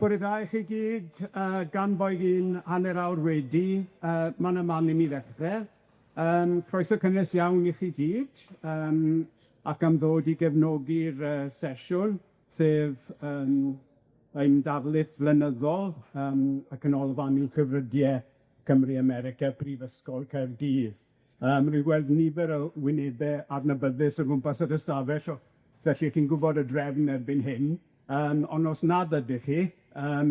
Bore da i chi gyd, yy gan bo' hi'n hanner awr wedi, yy man a man i mi ddechre. Yym croeso cynnes iawn i chi gyd, yym ac am ddod i gefnogi'r yy sesiwn, sef yym ein darlith flynyddol yym y Canolfan Uwchgyfrydiau Cymru America, Prifysgol Caerdydd. Yym rwy'n gweld nifer o wynebe adnabyddus o gwmpas yr ystafell, felly chi'n gwbod y drefn erbyn hyn. Yym ond os nad ydych chi, yym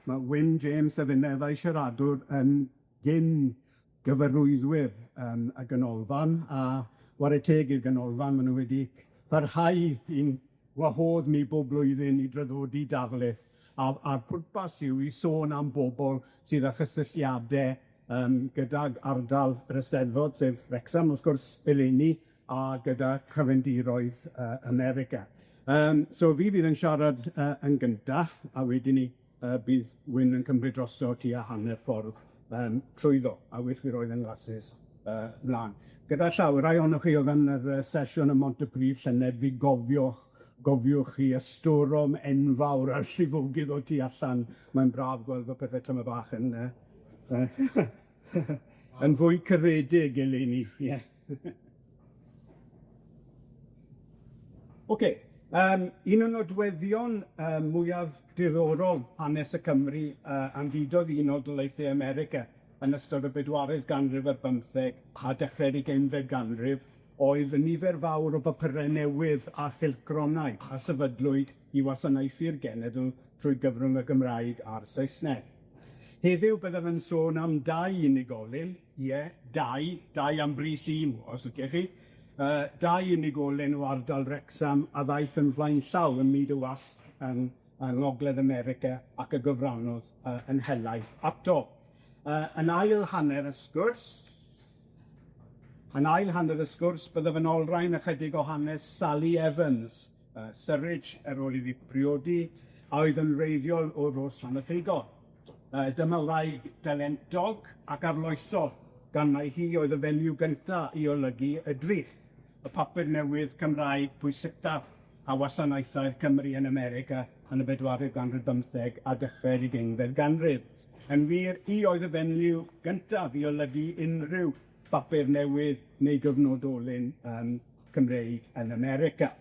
ma' Wyn James a finne ddau siaradwr yn gyn gyfarwyddwyr yym y ganolfan, a ware teg i'r ganolfan, ma' nw wedi parhau i'n wahodd ni bob blwyddyn i draddodi darlith, a a'r pwrpas yw i sôn am bobol sydd â chysylltiade yym gydag ardal yr Eisteddfod, sef Wrecsam, wrth gwrs, eleni, a gyda chyfandiroedd yy America. Yym so fi fydd yn siarad yy yn gynta, a wedyn 'ny yy bydd Wyn yn cymryd drosto tua hanner ffordd yym trwyddo, a well fi roi fy nglasses yy mlan. Gyda llaw, rai ohonoch chi o'dd yn yr yy sesiwn ym Mhontypridd llynedd, fi gofiwch gofiwch chi y storom enfawr a'r llifogydd o tu allan, mae'n braf gweld bo' pethe tymed bach yn yy yy yn fwy caredig eleni, ie. Ocê. Yym un o nodweddion yy mwyaf diddorol hanes y Cymry yy am fudodd i Unol Daleithiau America yn ystod y bedwaredd ganrif ar bymtheg a dechre'r ugeinfed ganrif oedd y nifer fawr o bapure newydd a chylchgronau a sefydlwyd i wasanaethu'r genedl trwy gyfrwng y Gymraeg a'r Saesneg. Heddiw byddaf yn sôn am dau unigolyn, ie, dau, dau am bris un, os liciech chi, yy dau unigolyn o ardal Wrecsam a ddaeth yn flaenllaw ym myd y wasg yn yng Ngogledd America ac a gyfrannodd yy yn helaeth ato. Yy yn ail hanner y sgwrs, yn ail hanner y sgwrs byddaf yn olrhain ychydig o hanes Sally Evans, yy Surridge ar ôl iddi priodi, a oedd yn wreiddiol o Ros Llanymddyfri. Yy dyma wraig dalentog ac arloesol, gan mai hi oedd y fenyw gynta i olygu Y Drych, y papur newydd Cymraeg pwysicaf a wasanaethau'r Cymry yn America yn y bedwaredd ganrif bymtheg a dechre'r ugeinfed ganrif. Yn wir, hi oedd y fenyw gyntaf i olygu unrhyw bapur newydd neu gyfnodolyn yym Cymreig yn America.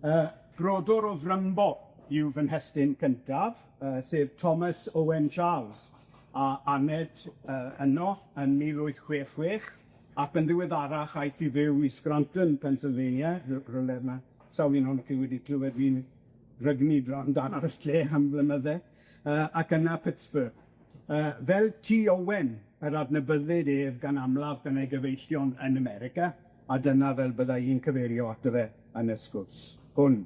Yy brodor o Frymbo yw fy nhestun cyntaf, yy sef Thomas Owen Charles, a aned yy yno yn 1866, ac yn ddiweddarach aeth i fyw i Scranton, Pennsylvania, rywle ma' sawl un ohonoch chi wedi clywed fi'n rhygnu amdano y lle am flynydde, yy ac yna Pittsburgh. Yy fel Tee Owen yr adnabyddid ef gan amlaf gan ei gyfeillion yn America, a dyna fel bydda i'n cyfeirio ato fe yn y sgwrs hwn.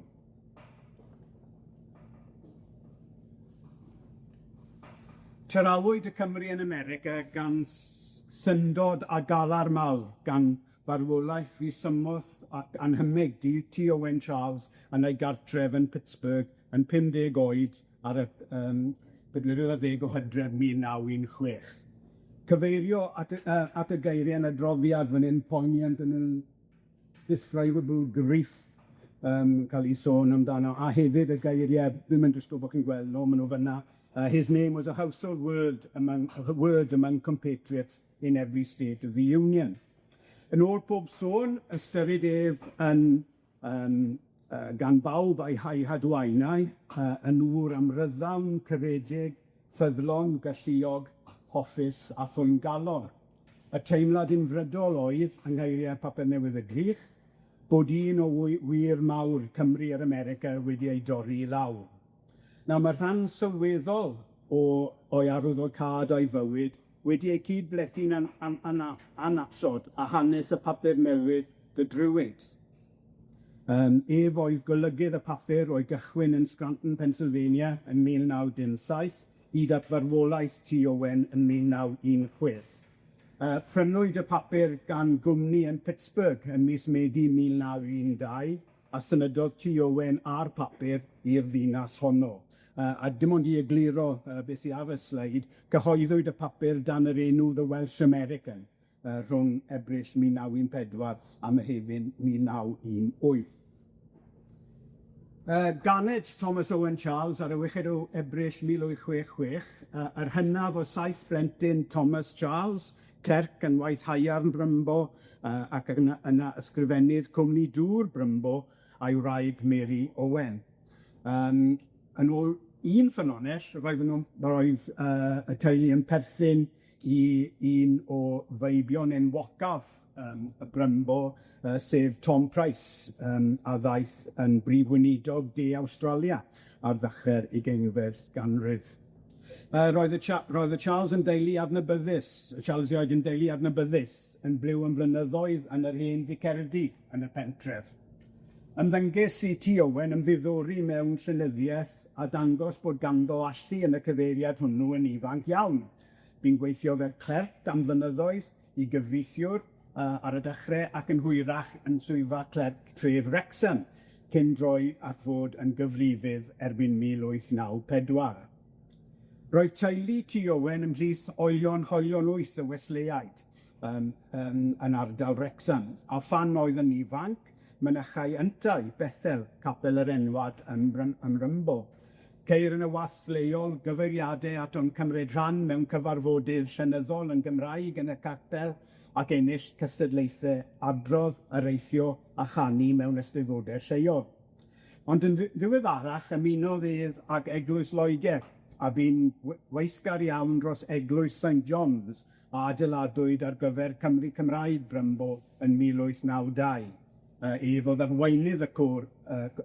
Tarawyd y Cymry yn America gan syndod a galar mawr, gan farwolaeth ddisymwth ac anhymig D T Owen Charles yn ei gartref yn Pittsburgh yn 50 oed ar y yym pedwerydd ar ddeg o Hydref 1916. Cyfeirio at y yy at y geirie yn adroddiad fan 'yn, poignant and indescribable grief yym ca'l 'i sôn amdano, a hefyd y geirie, dwi'm yn disgwl bo' chi'n gweld nw, ma' nw fyn 'na, his name was a household word among a word among compatriots in every state of the Union. Yn ôl pob sôn, ystyrid ef yn yym yy gan bawb a'i ha'i hadwaenai yy yn ŵr amryddawn, caredig, ffyddlon, galluog, hoffus a thwymgalon. Y teimlad unfrydol oedd, yng ngeiriau papur newydd y Glych, bod un o wy- wir mawr Cymru a'r America wedi ei dorri i lawr. Nawr ma' rhan sylweddol o o'i arwyddocâd o'i fywyd wedi ei cyd-blethu'n an- an- ana- annatod a hanes y papur newydd The Druid. Yym ef oedd golygydd y papur o'i gychwyn yn Scranton, Pennsylvania yn 1907, hyd at farwolaeth Tee Owen yn 1916. Yy phrynwyd y papur gan gwmni yn Pittsburgh ym mis Medi 1912, a symudodd Tee Owen a'r papur i'r ddinas honno. Yy a dim ond i egluro yy beth sy ar y sleid, cyhoeddwyd y papur dan yr enw The Welsh American yy rhwng Ebrill 1914 a Mehefin 1918. Ganed Thomas Owen Charles ar y weched o Ebrill 1866, yr hynaf o saith blentyn Thomas Charles, clerc yn waith haearn Brymbo, ac yna ysgrifennydd cwmni dŵr Brymbo a'i wraig Mary Owen. Yn ôl un ffynonell, roedden nhw roedd y teulu yn perthyn i un o feibion enwocaf y Brymbo, sef Tom Price, a ddaeth yn brif weinidog De Awstralia ar ddechre'r ugeinfed ganrif. Roedd y roedd y Charles yn deulu adnabyddus, y Charlesiaid yn deulu adnabyddus, yn byw am flynyddoedd yn yr hen ficerdi yn y pentref. Ymddengys i Tee Owen ymddiddori mewn llenyddieth a dangos bod ganddo allu yn y cyfeiriad hwnnw yn ifanc iawn. Bu'n gweithio fel clerc am flynyddoedd i gyfreithiwr ar y dechre ac yn hwyrach yn swyddfa clerc tref Wrecsam, cyn droi at fod yn gyfrifydd erbyn 1894. Roedd teulu Tee Owen ymhlith olion hoelion wyth y Wesleyaid yn ardal Wrecsam, a phan oedd yn ifanc, mynychai yntau Bethel, capel yr enwad yn ym Mrymbo. Ceir yn y wasg leol gyfeiriade at o'n cymryd rhan mewn cyfarfodydd llenyddol yn Gymraeg yn y capel ac ennill cystadlaethe adrodd, areithio a chanu mewn eisteddfodau lleol. Ond yn ddiweddarach ymunodd ef ag Eglwys Loegr a bu'n weithgar iawn dros Eglwys Saint John's a adeiladwyd ar gyfer Cymry Cymraeg Brymbo yn 1892. Ef o'dd arweinydd y côr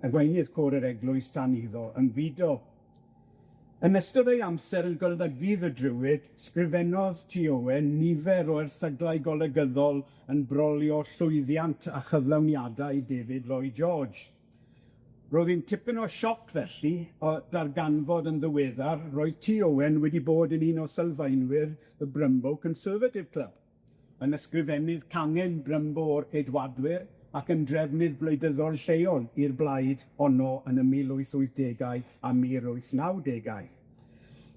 arweinydd côr yr eglwys tan iddo ymfudo. Yn ystod ei amser yn golygydd y Druid, sgrifennodd Tee Owen nifer o erthyglau golygyddol yn brolio llwyddiant a chyflawniadau David Lloyd George. Roedd hi'n tipyn o sioc felly o darganfod yn ddiweddar roedd Tee Owen wedi bod yn un o sylfaenwyr y Brymbo Conservative Club, yn ysgrifennydd cangen Brymbo o'r Ceidwadwyr ac yn drefnydd gwleidyddol lleol i'r blaid honno yn y 1880au a 1890au.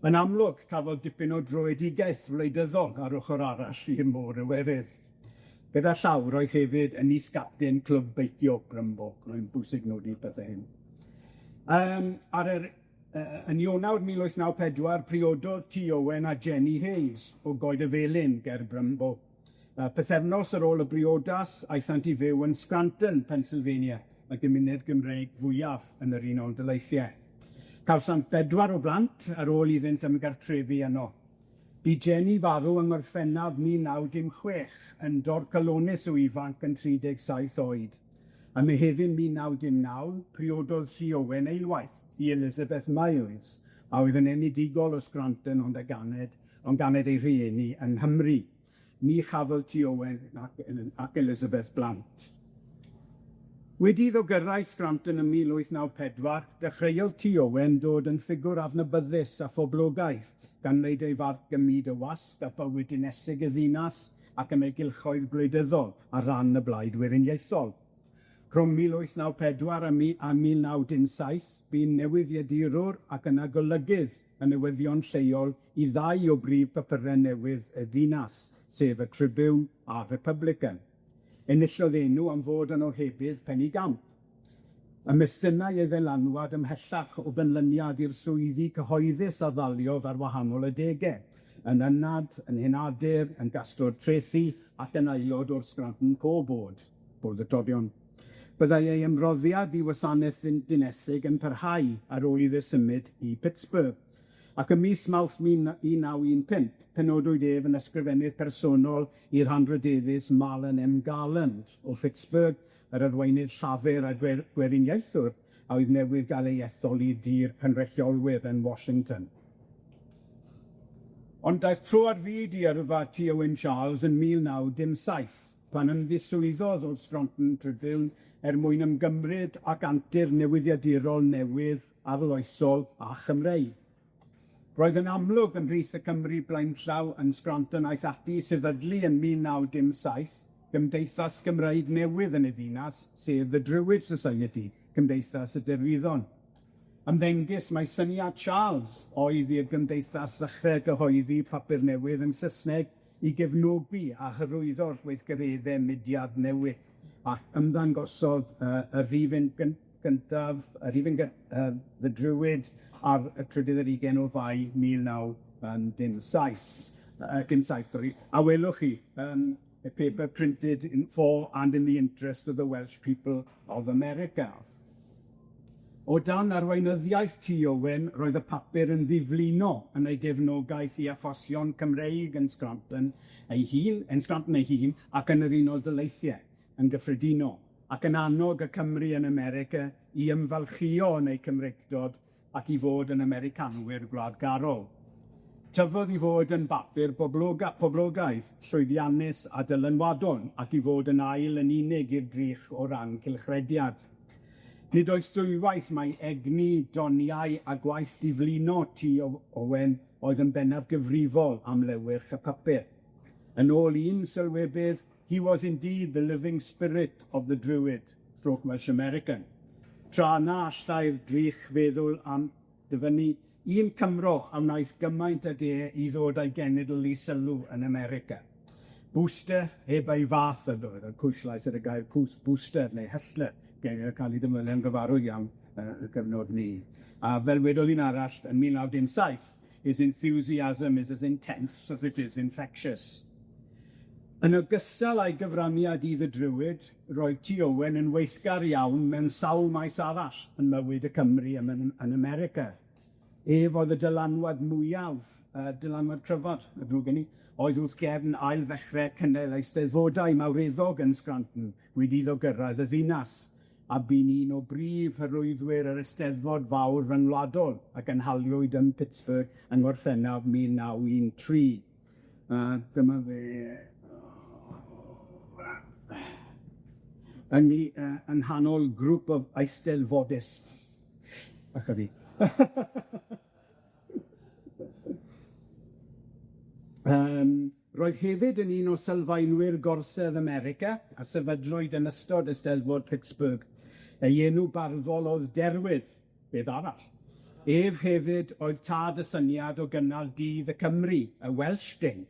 Yn amlwg, cafodd dipyn o dröedigaeth wleidyddol ar ochor arall i'r môr Iwerydd. Gyda llaw roedd hefyd yn is-gapten clwb beicio Brymbo, mae'n bwysig nodi pethe hyn. Ar yr yn Ionawr 1894 priododd Tee Owen a Jenny Hayes o Goed y Felin ger Brymbo. Pythefnos ar ôl y briodas, aethant i fyw yn Scranton, Pennsylvania, y gymuned Gymreig fwyaf yn yr Unol Daleithiau. Cawsant bedwar o blant ar ôl iddynt ymgartrefu yno. Bu Jenny farw yng Ngorffennaf 1916 yn dorcalonus o ifanc yn 37 oed. Ym Mehefin 1919, priododd Tee Owen eilwaith i Elizabeth Miles, a oedd yn enedigol o Scranton ond a ganed, ond ganed ei rhieni yng Nghymru. Ni chafodd Tee Owen ac Elizabeth blant. Wedi iddo gyrraedd Scranton ym 1894, dechreuodd Tee Owen dod yn ffigwr adnabyddus a phoblogaidd, gan wneud ei farc ym myd y wasg a bywyd dinesig y ddinas ac yn ei gylchoedd gwleidyddol ar ran y Blaid Weriniaethol. Rhwng 1894 a 1917, bu'n newyddiadurwr ac yna golygydd y newyddion lleol i ddau o brif bapure newydd y ddinas, sef y Tribune a'r Republican. Enillodd enw am fod yn ohebydd penigamp. Ymestynnai ei ddylanwad ymhellach o ganlyniad i'r swyddi cyhoeddus a ddaliodd ar wahanol adege, yn ynad, yn henadur, yn gasglwr trethi ac yn aelod o'r Scranton Co Board, Bwrdd y Todion. Byddai ei ymroddiad i wasanaeth dinesig yn parhau ar ôl iddo symud i Pittsburgh. Ac ym mis Mawrth 1915, penodwyd ef yn ysgrifennydd personol i'r anrhydeddus Marlon M. Garland o Pittsburgh, yr arweinydd Llafur a Gweriniaethwr a oedd newydd gael ei ethol i dŷ'r cynrychiolwyr yn Washington. Ond daeth tro ar fyd i yrfa Tee Owen Charles yn 1917, pan ymddiswyddodd o'r Scranton Tribune er mwyn ymgymryd ag antur newyddiadurol newydd, arloesol a Chymreig. Roedd yn amlwg ymhlith y Cymry blaenllaw yn Scranton aeth ati i sefydlu yn 1917 Gymdeithas Gymreig newydd yn y ddinas, sef The Druid Society, Cymdeithas y Derwyddon. Ymddengys mai syniad Charles oedd i'r gymdeithas ddechrau gyhoeddi papur newydd yn Saesneg i gefnogi a hyrwyddo'r gweithgaredde mudiad newydd, ac ymddangosodd y rhifyn gyntaf, y rhifyn The Druid ar y trydydd ar ugen o Fai 1907, dim saith, sori, a welwch chi, a paper printed in for and in the interest of the Welsh people of America. O dan arweinyddiaeth Tee Owen, roedd y papur yn ddiflino yn ei gefnogaeth i achosion Cymreig yn Scranton ei hun, yn Scranton ei hun, ac yn yr Unol Daleithiau yn gyffredinol, ac yn annog y Cymry yn America i ymfalchio yn eu Cymreictod ac i fod yn Americanwyr gwladgarol. Tyfodd i fod yn bapur poblogaidd, llwyddiannus a dylanwadol, ac i fod yn ail yn unig i'r drych o ran cylchrediad. Nid oes dwywaith mai egni, doniau a gwaith diflino Tee Owen oedd yn bennaf gyfrifol am lewyrch y papur. Yn ôl un sylwebydd, he was indeed the living spirit of the Druid, stroke Welsh American. Tra na allai'r drych feddwl am dyfynnu un Cymro a wnaeth gymaint ag e i ddod â'i genedl i sylw yn America. Booster heb ei fath ydoedd, y pwyslais ar y gair booster neu hustler, geiriau cael ei defnyddio'n gyfarwydd iawn y gyfnod ni. A fel wedodd un arall yn 1907, his enthusiasm is as intense as it is infectious. Yn ogystal â'i gyfraniad i The Druid, roedd Tee Owen yn weithgar iawn mewn sawl maes arall yn mywyd y Cymry yn America. Ef oedd y dylanwad mwyaf, dylanwad cryfaf, y ddrwg gen i, oedd wrth gefn ail ddechre cynnal eisteddfodau mawreddog yn Scranton wedi iddo gyrraedd y ddinas, a bu'n un o brif hyrwyddwyr yr Eisteddfod Fawr Ryngwladol a gynhaliwyd yn Pittsburgh yng Ngorffennaf 1913. Dyma fe yng nghanol grŵp of Eisteddfodists. Ychydig. Roedd hefyd yn un o sylfaenwyr Gorsedd America a sefydlwyd yn ystod Eisteddfod Pittsburgh. Ei enw barddol oedd Derwydd, beth arall. Ef hefyd oedd tad y syniad o gynnal Dydd y Cymry, y Welsh Day.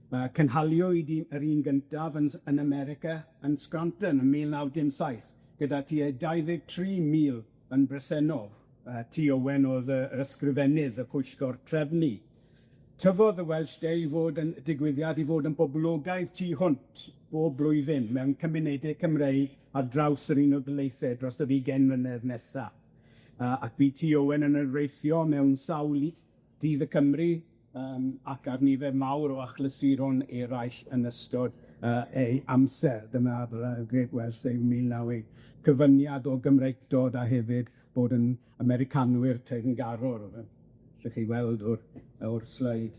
Cynhaliwyd yr un gyntaf yn America yn Scranton yn 1907, gyda tua 23,000 yn bresennol. Tee Owen oedd yr ysgrifennydd y pwyllgor trefnu. Tyfodd y Welsh Day i fod yn digwyddiad i fod yn boblogaidd tu hwnt bob blwyddyn mewn cymunedau Cymreig ar draws yr Unol Daleithiau dros yr 20 mlynedd nesa. Ac bu Tee Owen yn ymreithio mewn sawl Dydd y Cymru ac ar nifer mawr o achlysuron eraill yn ystod ei amser. Dyma'r Great Welsh Day 1908, cyfyniad o Gymreictod a hefyd bod yn Americanwyr teyrngarwr, allwch chi weld o'r sleid.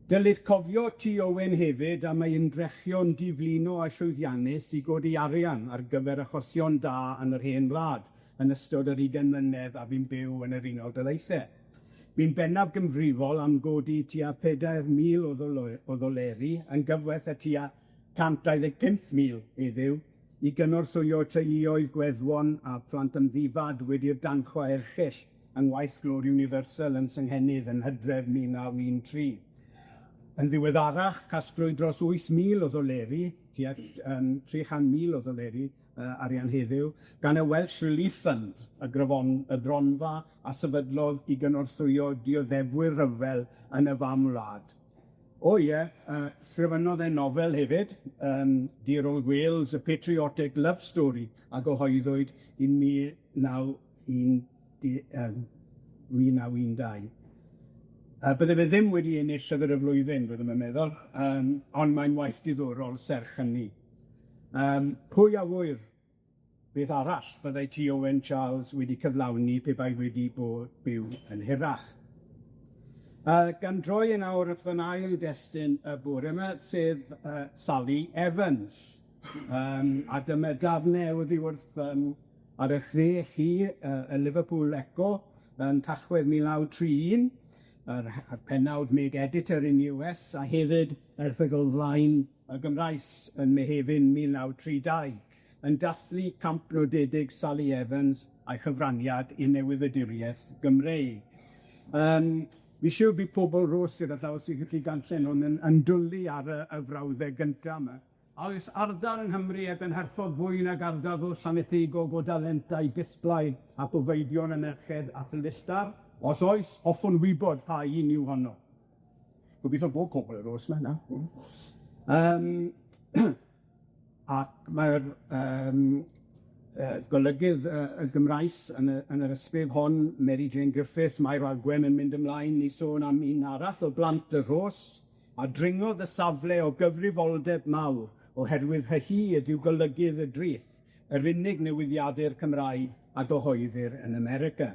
Dylid cofio Tee Owen hefyd am ei ymdrechion diflino a llwyddiannus i godi arian ar gyfer achosion da yn yr hen wlad yn ystod yr 20 mlynedd a fu'n byw yn yr Unol Daleithiau. Bu'n bennaf gyfrifol am godi tua 4,000 o ddoleri yn gyfwerth â tua 125,000 heddiw i gynorthwyo teuluoedd gweddwon a phlant ymddifad wedi'r danchwa erchyll yng ngwaith Glôd Universal yn Senghennydd yn Hydref 1913. Yn ddiweddarach, casglwyd dros 8,000 o ddoleri, tua 300,000 o ddoleri arian heddiw, gan y Welsh Relief Fund, y gronfa a sefydlodd i gynorthwyo dioddefwyr rhyfel yn y fam wlad. O ie, sgrifennodd e nofel hefyd, Dear Old Wales, A Patriotic Love Story, a gyhoeddwyd yn 1912. Bydde fe ddim wedi ennill Llyfr y Flwyddyn, byddwn i'n meddwl, ond mae'n waith diddorol serch hynny. Pwy a ŵyr beth arall fyddai Tee Owen Charles wedi cyflawni pe bai wedi bod byw yn hirach. Gan droi yn awr at fy ail destun y bore yma, sef Sally Evans. A dyma darnau oddi wrth ar eich dde chi, y Liverpool Echo yn Tachwedd 1931, yr pennawd Meg Editor in US, a hefyd erthygl flaen y Gymraes yn Mehefin 1932, yn dathlu camp nodedig Sally Evans a'i chyfraniad i newyddiaduriaeth Gymreig. Fi siŵr bydd pobol Rhos gyda llaw sy'n gallu darllen hwn yn dwli ar y frawddeg gynta yma. A oes ardal yng Nghymru a gynhyrchodd fwy nag ardal Llanillegog o dalentau disglair a gofeidion y merched at y listar? Os oes, hoffwn wybod pa un yw honno. Gobeithio bod pobol y Rhos 'ma nawr. Yym ac mae'r yym yy golygydd yy y Gymraes yn y yn yr ysgrif hon, Mary Jane Griffiths, Mair Agwen yn mynd ymlaen i sôn am un arall o blant y Rhos, a dringodd y safle o gyfrifoldeb mawr oherwydd hy ydyw golygydd y drych, yr unig newyddiadur Cymraeg a gyhoeddir yn America.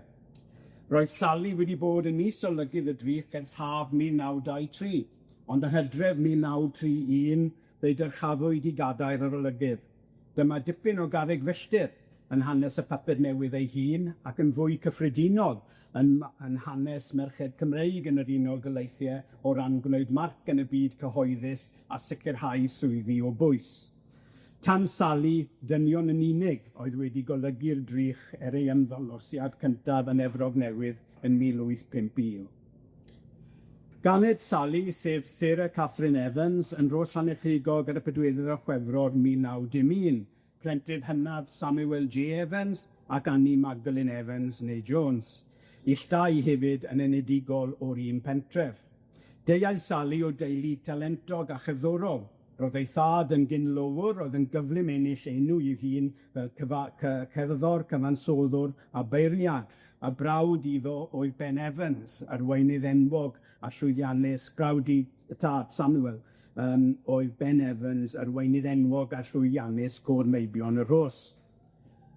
Roedd Sally wedi bod yn is-olygydd y drych ers haf 1923, ond yn Hydref 1931 fe'i dyrchafwyd i gadair yr olygydd. Dyma dipyn o garreg filltir yn hanes y papur newydd ei hun ac yn fwy cyffredinol yn yn hanes merched Cymreig yn yr Unol Daleithiau o ran gwneud marc yn y byd cyhoeddus a sicrhau swyddi o bwys. Tan Sally, dynion yn unig oedd wedi golygu'r drych er ei ymddangosiad cyntaf yn Efrog Newydd yn 1851. Ganed Sally, sef Sarah Catherine Evans, yn Rhos Llanellygog ar y pedwerydd o Chwefror 1911, plentyn hynaf Samuel J. Evans ac Annie Magdalene Evans neu Jones, ill dau hefyd yn enedigol o'r un pentref. Deuai Sally o deulu talentog a cherddorol. Roedd ei thad yn gyn-lowr oedd yn gyflym ennill enw i'w hun fel cyfa- cy- cerddor, cyfansoddwr a beirniad, a brawd iddo oedd Ben Evans, arweinydd enwog a llwyddiannus, brawd i tad Samuel, yym oedd Ben Evans, arweinydd enwog a llwyddiannus Côr Meibion y Rhos.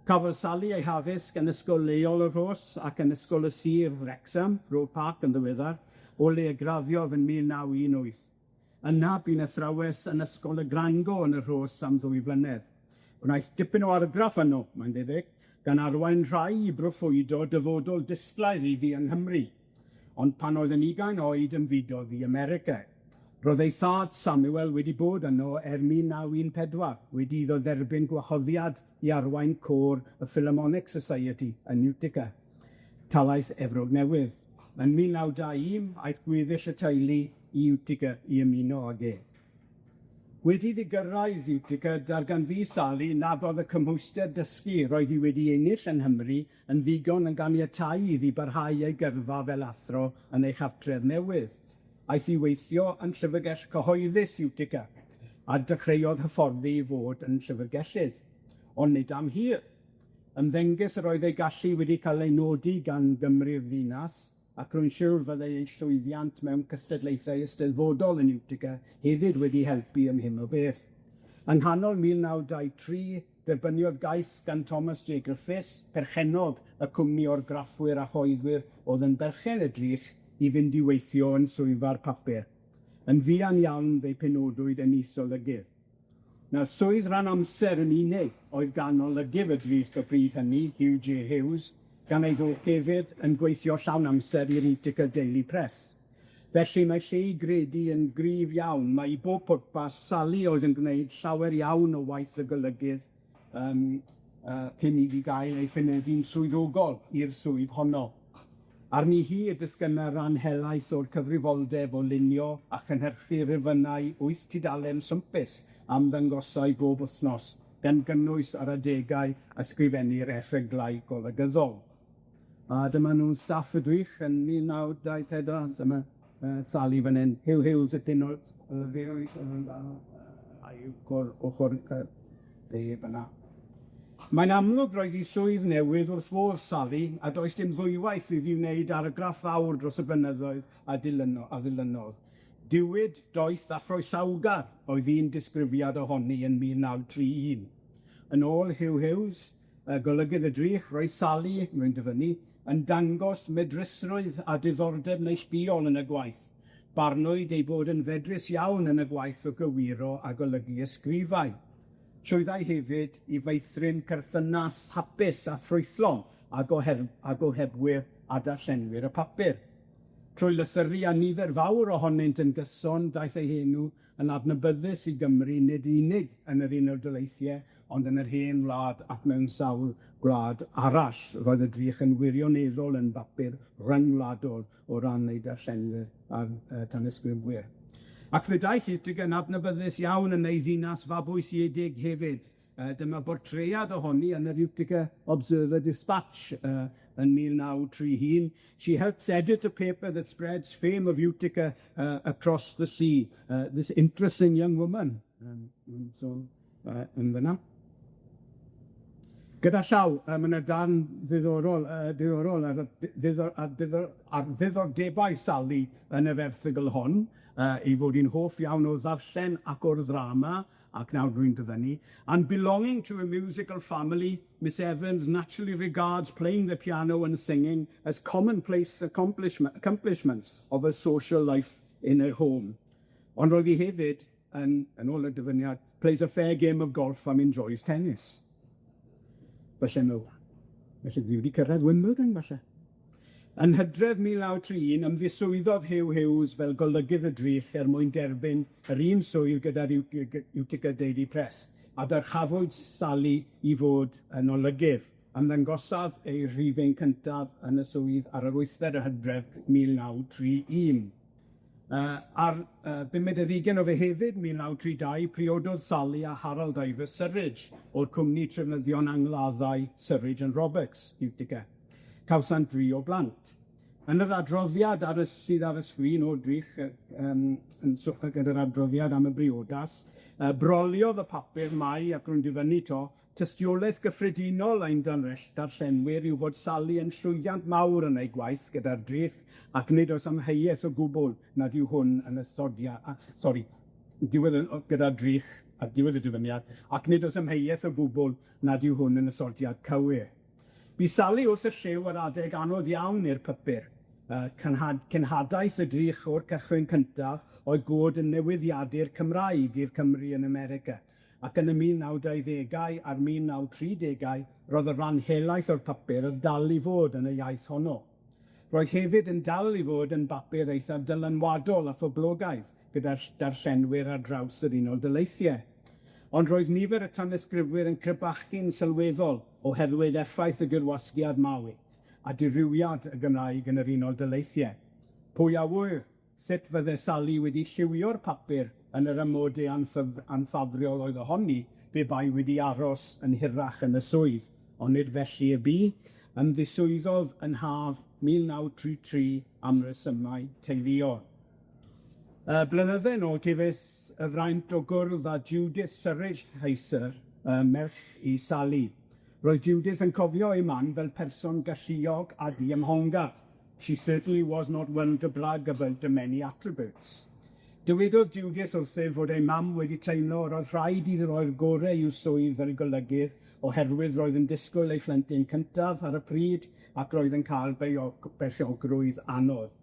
Cafodd Sally ei haddysg yn ysgol leol y Rhos ac yn ysgol y Sir Wrecsam, Grove Park yn ddiweddar, o le y graddiodd yn 1918. Yna bu'n athrawes yn ysgol y Grango yn y Rhos am ddwy flynedd. Gwnaeth dipyn o argraff yno, mae'n debyg, gan arwain rhai i broffwydo dyfodol disglair iddi yng Nghymru. Ond pan oedd yn ugain oed ymfudodd i America. Roedd ei thad Samuel wedi bod yno er 1914, wedi iddo dderbyn gwahoddiad i arwain côr y Philharmonic Society yn Utica, talaith Efrog Newydd. Yn 1921, aeth gweddill y teulu i Utica i ymuno ag e. Wedi iddi gyrraedd Utica, darganfu Sally nad oedd y cymhwyster dysgu roedd hi wedi ennill yng Nghymru yn ddigon yn ganiatáu iddi barhau ei gyrfa fel athro yn ei chartref newydd. Aeth i weithio yn llyfrgell cyhoeddus Utica, a dechreuodd hyfforddi i fod yn llyfrgellydd, ond nid am hir. Ymddengys yr oedd ei gallu wedi cael ei nodi gan Gymru'r ddinas, ac rwy'n siŵr fyddai ei llwyddiant mewn cystadlaethau eisteddfodol yn Utica hefyd wedi helpu ym hyn o beth. Yng nghanol 1923, derbyniodd gais gan Thomas J Griffiths, perchennog y cwmni orgraffwyr a choeddwyr o'dd yn berchen y drych, i fynd i weithio yn swyddfa'r papur. Yn fuan iawn fe'i penodwyd yn is-olygydd. Nawr, swydd ran amser yn unig oedd gan olygydd y drych y pryd hynny, Hugh J Hughes, gan ei fod hefyd yn gweithio llawn amser i'r Utica Daily Press. Felly mae lle i gredu yn gryf iawn, mae i bob pwrpas Sally oedd yn gwneud llawer iawn o waith y golygydd yym yy cyn iddi gael ei phenodi'n swyddogol i'r swydd honno. Arni hi y disgynna ran helaeth o'r cyfrifoldeb o lunio a chynhyrchu rifynnau wyth tudalen swmpus am ddangosau bob wythnos, gan gynnwys ar adegau ysgrifennu'r erthyglau golygyddol. A dyma nw'n staff y drych yn 1924, dyma yy Sally fan 'yn, Huw Hughes ydyn nw, a'i ochor ochor yy dde fyn 'na. Mae'n amlwg roedd 'i swydd newydd wrth fodd Sally, a does dim ddwywaith iddi wneud argraff fawr dros y blynyddoedd a dilyno- a ddilynodd. Diwyd, doeth a chroesawgar oedd un disgrifiad ohoni yn 1931. Yn ôl Huw Hughes, y golygydd y drych, roedd Sally, rwy'n dyfynnu, yn dangos medrusrwydd a diddordeb neilltuol yn y gwaith. Barnwyd ei bod yn fedrus iawn yn y gwaith o gywiro a golygu ysgrifau. Llwyddai hefyd i feithrin perthynas hapus a ffrwythlon ag oher- ag ohebwyr a darllenwyr y papur. Trwy lythyru a nifer fawr ohonynt yn gyson, daeth ei henw yn adnabyddus i Gymru nid unig yn yr Unol Daleithiau, ond yn yr hen wlad ac mewn sawl gwlad arall. Roedd y drych yn wirioneddol yn bapur ryngwladol o ran ei darllenwyr a'r tanysgrifwyr. Ac fe daeth Utica yn adnabyddus iawn yn ei ddinas fabwysiedig hefyd. Dyma bortread ohoni yn yr Utica Observer Dispatch yn 1931. She helps edit a paper that spreads fame of Utica across the sea. This interesting young woman. So, yn fyna. Gyda llaw, ma' 'na darn ddiddorol diddorol ar y ddiddor- ar diddor- ar ddiddordebau Sali yn yr erthygl hon, ei fod hi'n hoff iawn o ddarllen ac o'r ddrama, ac nawr rwy'n dyfynnu, and belonging to a musical family, Miss Evans naturally regards playing the piano and singing as commonplace accomplishments of her social life in her home. Ond roedd hi hefyd yn, yn ôl y dyfyniad, plays a fair game of golf and enjoys tennis. Felly no, felly dwi wedi cyrraedd Wimbledon falle. Yn Hydref 1931, ymddiswyddodd Huw Hughes fel golygydd y drych er mwyn derbyn yr un swydd gyda'r Utica Daily Press, a dyrchafwyd Sali i fod yn olygydd. Ymddangosodd ei rhifyn cyntaf yn y swydd ar yr wythfed o Hydref 1931. Ar bumed ar hugen o Fehefin 1932, priododd Sali a Harold Ivor Surridge o'r cwmni trefnyddion angladdau Surridge and Roberts, Utica. Cawsant dri o blant. Yn yr adroddiad ar y sydd ar y sgrin o'r drych yn swper gyda'r adroddiad am y briodas, broliodd y papur mai, ac rwy'n dyfynnu 'to, tystiolaeth gyffredinol ein darllenwyr yw fod Sali yn llwyddiant mawr yn ei gwaith gyda'r drych, ac nid oes amheuaeth o gwbl nad yw hwn yn ysodia- a sori, diwedd y gyda'r drych a diwedd y dyfyniad, ac nid oes amheuaeth o gwbl nad yw hwn yn ysodiad cywir. Bu Sali wrth y llyw ar adeg anodd iawn i'r papur, cenhadaeth y drych o'r cychwyn cyntaf oedd bod yn newyddiadur Cymraeg i'r Cymry yn America, ac yn y 1920au a'r 1930au roedd y rhan helaeth o'r papur yn dal i fod yn y iaith honno. Roedd hefyd yn dal i fod yn bapur eithaf dylanwadol a phoblogaidd gyda'r darllenwyr ar draws yr Unol Daleithiau. Ond roedd nifer y tanysgrifwyr yn crebachu'n sylweddol oherwydd effaith y gyrwasgiad mawr a dirywiad y Gymraeg yn yr Unol Daleithiau. Pwy a ŵyr sut fydde Sali wedi lliwio'r papur yn yr amodau anffafriol oedd ohoni pe bai wedi aros yn hirach yn y swydd, ond nid felly y bu, ymddiswyddodd yn haf 1933 am resymau teuluol. Blynydde nôl cefais y fraint o gwrdd â Judith Surridge Heiser, merch i Sali. Roedd Judith yn cofio ei mam fel person galluog a diymhongar. She certainly was not one to brag about her many attributes. Dywedodd Judith wrthyf fod ei mam wedi teimlo roedd rhaid iddi roi'r gore i'w swydd fel golygydd oherwydd roedd yn disgwyl ei phlentyn cyntaf ar y pryd ac roedd yn cael beichiogrwydd anodd.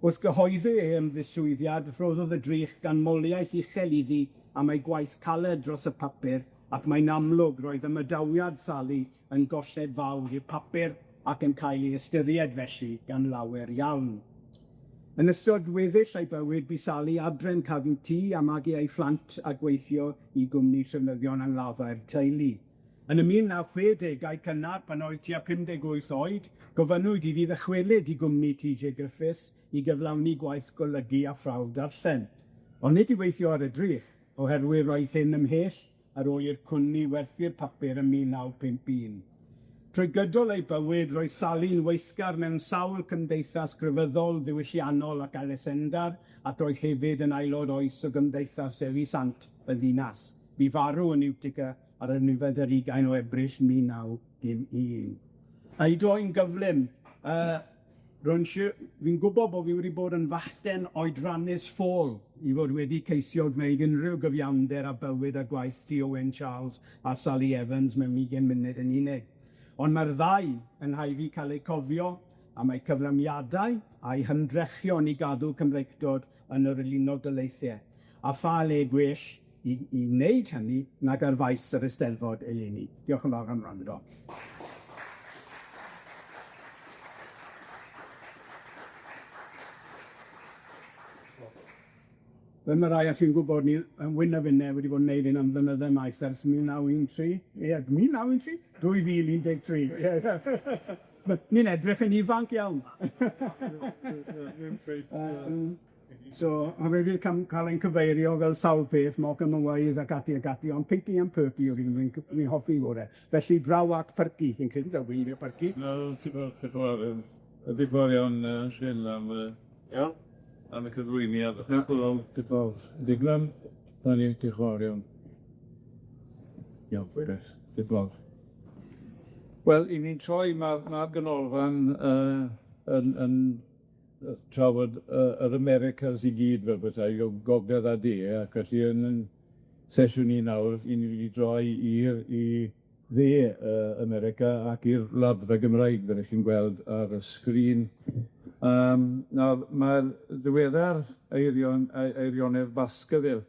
Wrth gyhoeddi ei ymddiswyddiad, rhoddodd y drych ganmoliaeth uchel iddi am ei gwaith caled dros y papur, ac mae'n amlwg roedd ymadawiad Sali yn golled fawr i'r papur ac yn cael ei ystyried felly gan lawer iawn. Yn ystod weddill ei bywyd, bu Sali adre'n cadw tŷ a magu ei phlant a gweithio i gwmni trefnyddion angladdau'r teulu. Yn y 1960au cynnar, pan oedd tua 58 oed, gofynnwyd iddi ddychwelyd i gwmni Tee Jay Griffiths i gyflawni gwaith golygu a phrawf darllen. Ond nid i weithio ar y drych, oherwydd roedd hyn ymhell ar ôl i'r cwmni werthu'r papur ym 1951. Trwy gydol ei bywyd, roedd Sali'n weithgar mewn sawl cymdeithas grefyddol, ddiwylliannol ac elusendar, ac roedd hefyd yn aelod oes o Gymdeithas Dewi Sant y ddinas. Bu farw yn Utica ar y unfed ar hugain o Ebrill 1911. A i gloi'n gyflym, rwy'n siŵr, fi'n gwbod bo' fi wedi bod yn fachgen oedrannus ffôl i fod wedi ceisio gwneud unrhyw gyfiawnder â bywyd a gwaith T Owen Charles a Sally Evans mewn ugen munud yn unig. Ond mae'r ddau yn haeddu cael eu cofio am eu cyflawniadau a'u hymdrechion i gadw Cymreictod yn yr Unol Daleithiau, a pha le gwell i wneud hynny nag ar faes yr Eisteddfod eleni. Diolch yn fawr am wrando. Fel ma' rai o chi'n gwybod, ni yn Wyn a finne wedi bod yn neud hyn am flynydde maith ers 1913, ie, 1913? 2013, ie. Ni'n edrych yn ifanc iawn. So, ma' fe 'di cam- ca'l ein cyfeirio fel sawl peth, Morecambe and Wise ac ati ac ati, ond Pinky and Perky yw'r un fi'n cy- fi'n hoffi gore. Felly, draw at Perky, fi'n credu taw fi yw Perky. Wel, ti'n gwbod, diolch yn fawr, yy diolch yn fawr iawn yy Rhun am yy Iawn. am y cyflwyniad. Diolch yn fawr, diolch yn fawr. Diglam, Dani, diolch yn fawr iawn. Iawn, grêt, diolch yn fawr. Wel, 'yn ni'n troi, ma'r ma'r ganolfan yy yn yn yy trafod yy yr Americas i gyd fel petai, o gogledd a de, ac felly yn 'yn sesiwn ni nawr, 'yn ni mynd i droi i'r i dde yy America ac i'r Wladfa Gymraeg, fel 'ych chi'n gweld ar y sgrin. Nawr, ma'r ddiweddar Eirion Eirionedd Baskerville,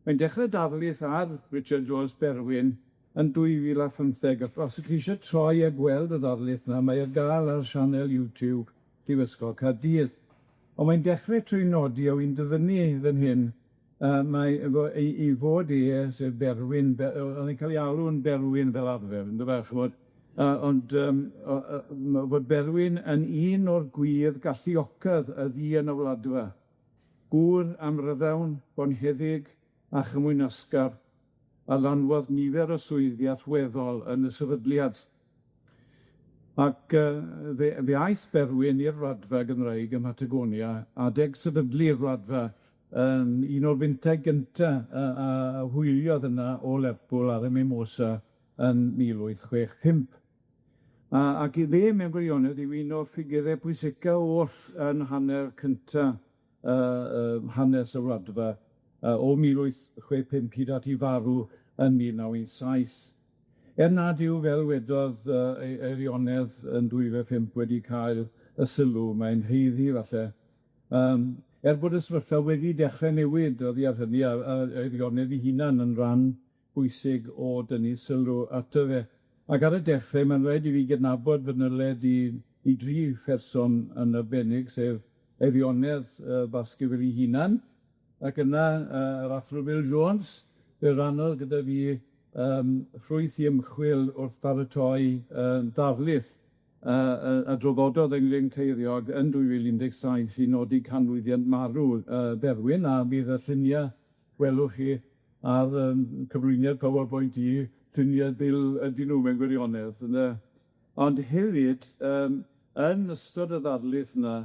mae'n dechre darlith ar Richard Jones Berwyn yn 2015, ac os ych chi isie troi a gweld y ddarlith 'na, mae ar ga'l ar sianel YouTube Prifysgol Caerdydd. Ond mae'n dechre trwy nodi, a wi'n dyfynnu fan hyn, yy mae efo ei 'i fod e, sef Berwyn, o'dd e'n ca'l 'i alw'n Berwyn fel arfer, yndyfe, ch'mod yy ond yym o- yy ma' fod Berwyn yn un o'r gwir galluocaf y fu yn y Wladfa, gŵr amryddawn, bonheddig a chymwynasgar, a lanwodd nifer o swyddi allweddol yn y sefydliad. Ac yy fe fe aeth Berwyn i'r Wladfa Gymreig ym Mhatagonia adeg sefydlu'r Wladfa yn un o'r fyntai gynta yy a a hwyliodd yna o Lerpwl ar y Mimosa yn 1865. A ac i fe mewn gwirionedd yw un o'r ffigyre pwysica oll yn hanner cynta yy yy hanes y Wladfa yy o 1865 hyd at 'i farw yn 1917. Er nad yw, fel wedodd yy ei- Eirionedd yn 2005 wedi cael y sylw mae'n haeddu falle, yym er bod y sefyllfa wedi dechre newid oddi ar hynny a a Eirionedd 'i hunan yn ran bwysig o dynnu sylw ato fe. Ac ar y dechre, ma'n raid i fi gydnabod fy nyled i i dri pherson yn arbennig, sef Eirionedd yy Baskerville 'i hunan, ac yna yy yr Athro Bill Jones, fe rannodd gyda fi yym ffrwyth 'i ymchwil wrth baratoi yym darlith yy yy a drafodod yng Nglyn Ceiriog yn 2017 i nodi canmlwyddiant marw yy Berwyn, a bydd y llunia' welwch chi ar yym cyflwyniad PowerPoint i, llunia' Bill ydyn nw mewn gwirionedd, ynde? Ond hefyd, yym, yn ystod y ddarlith 'na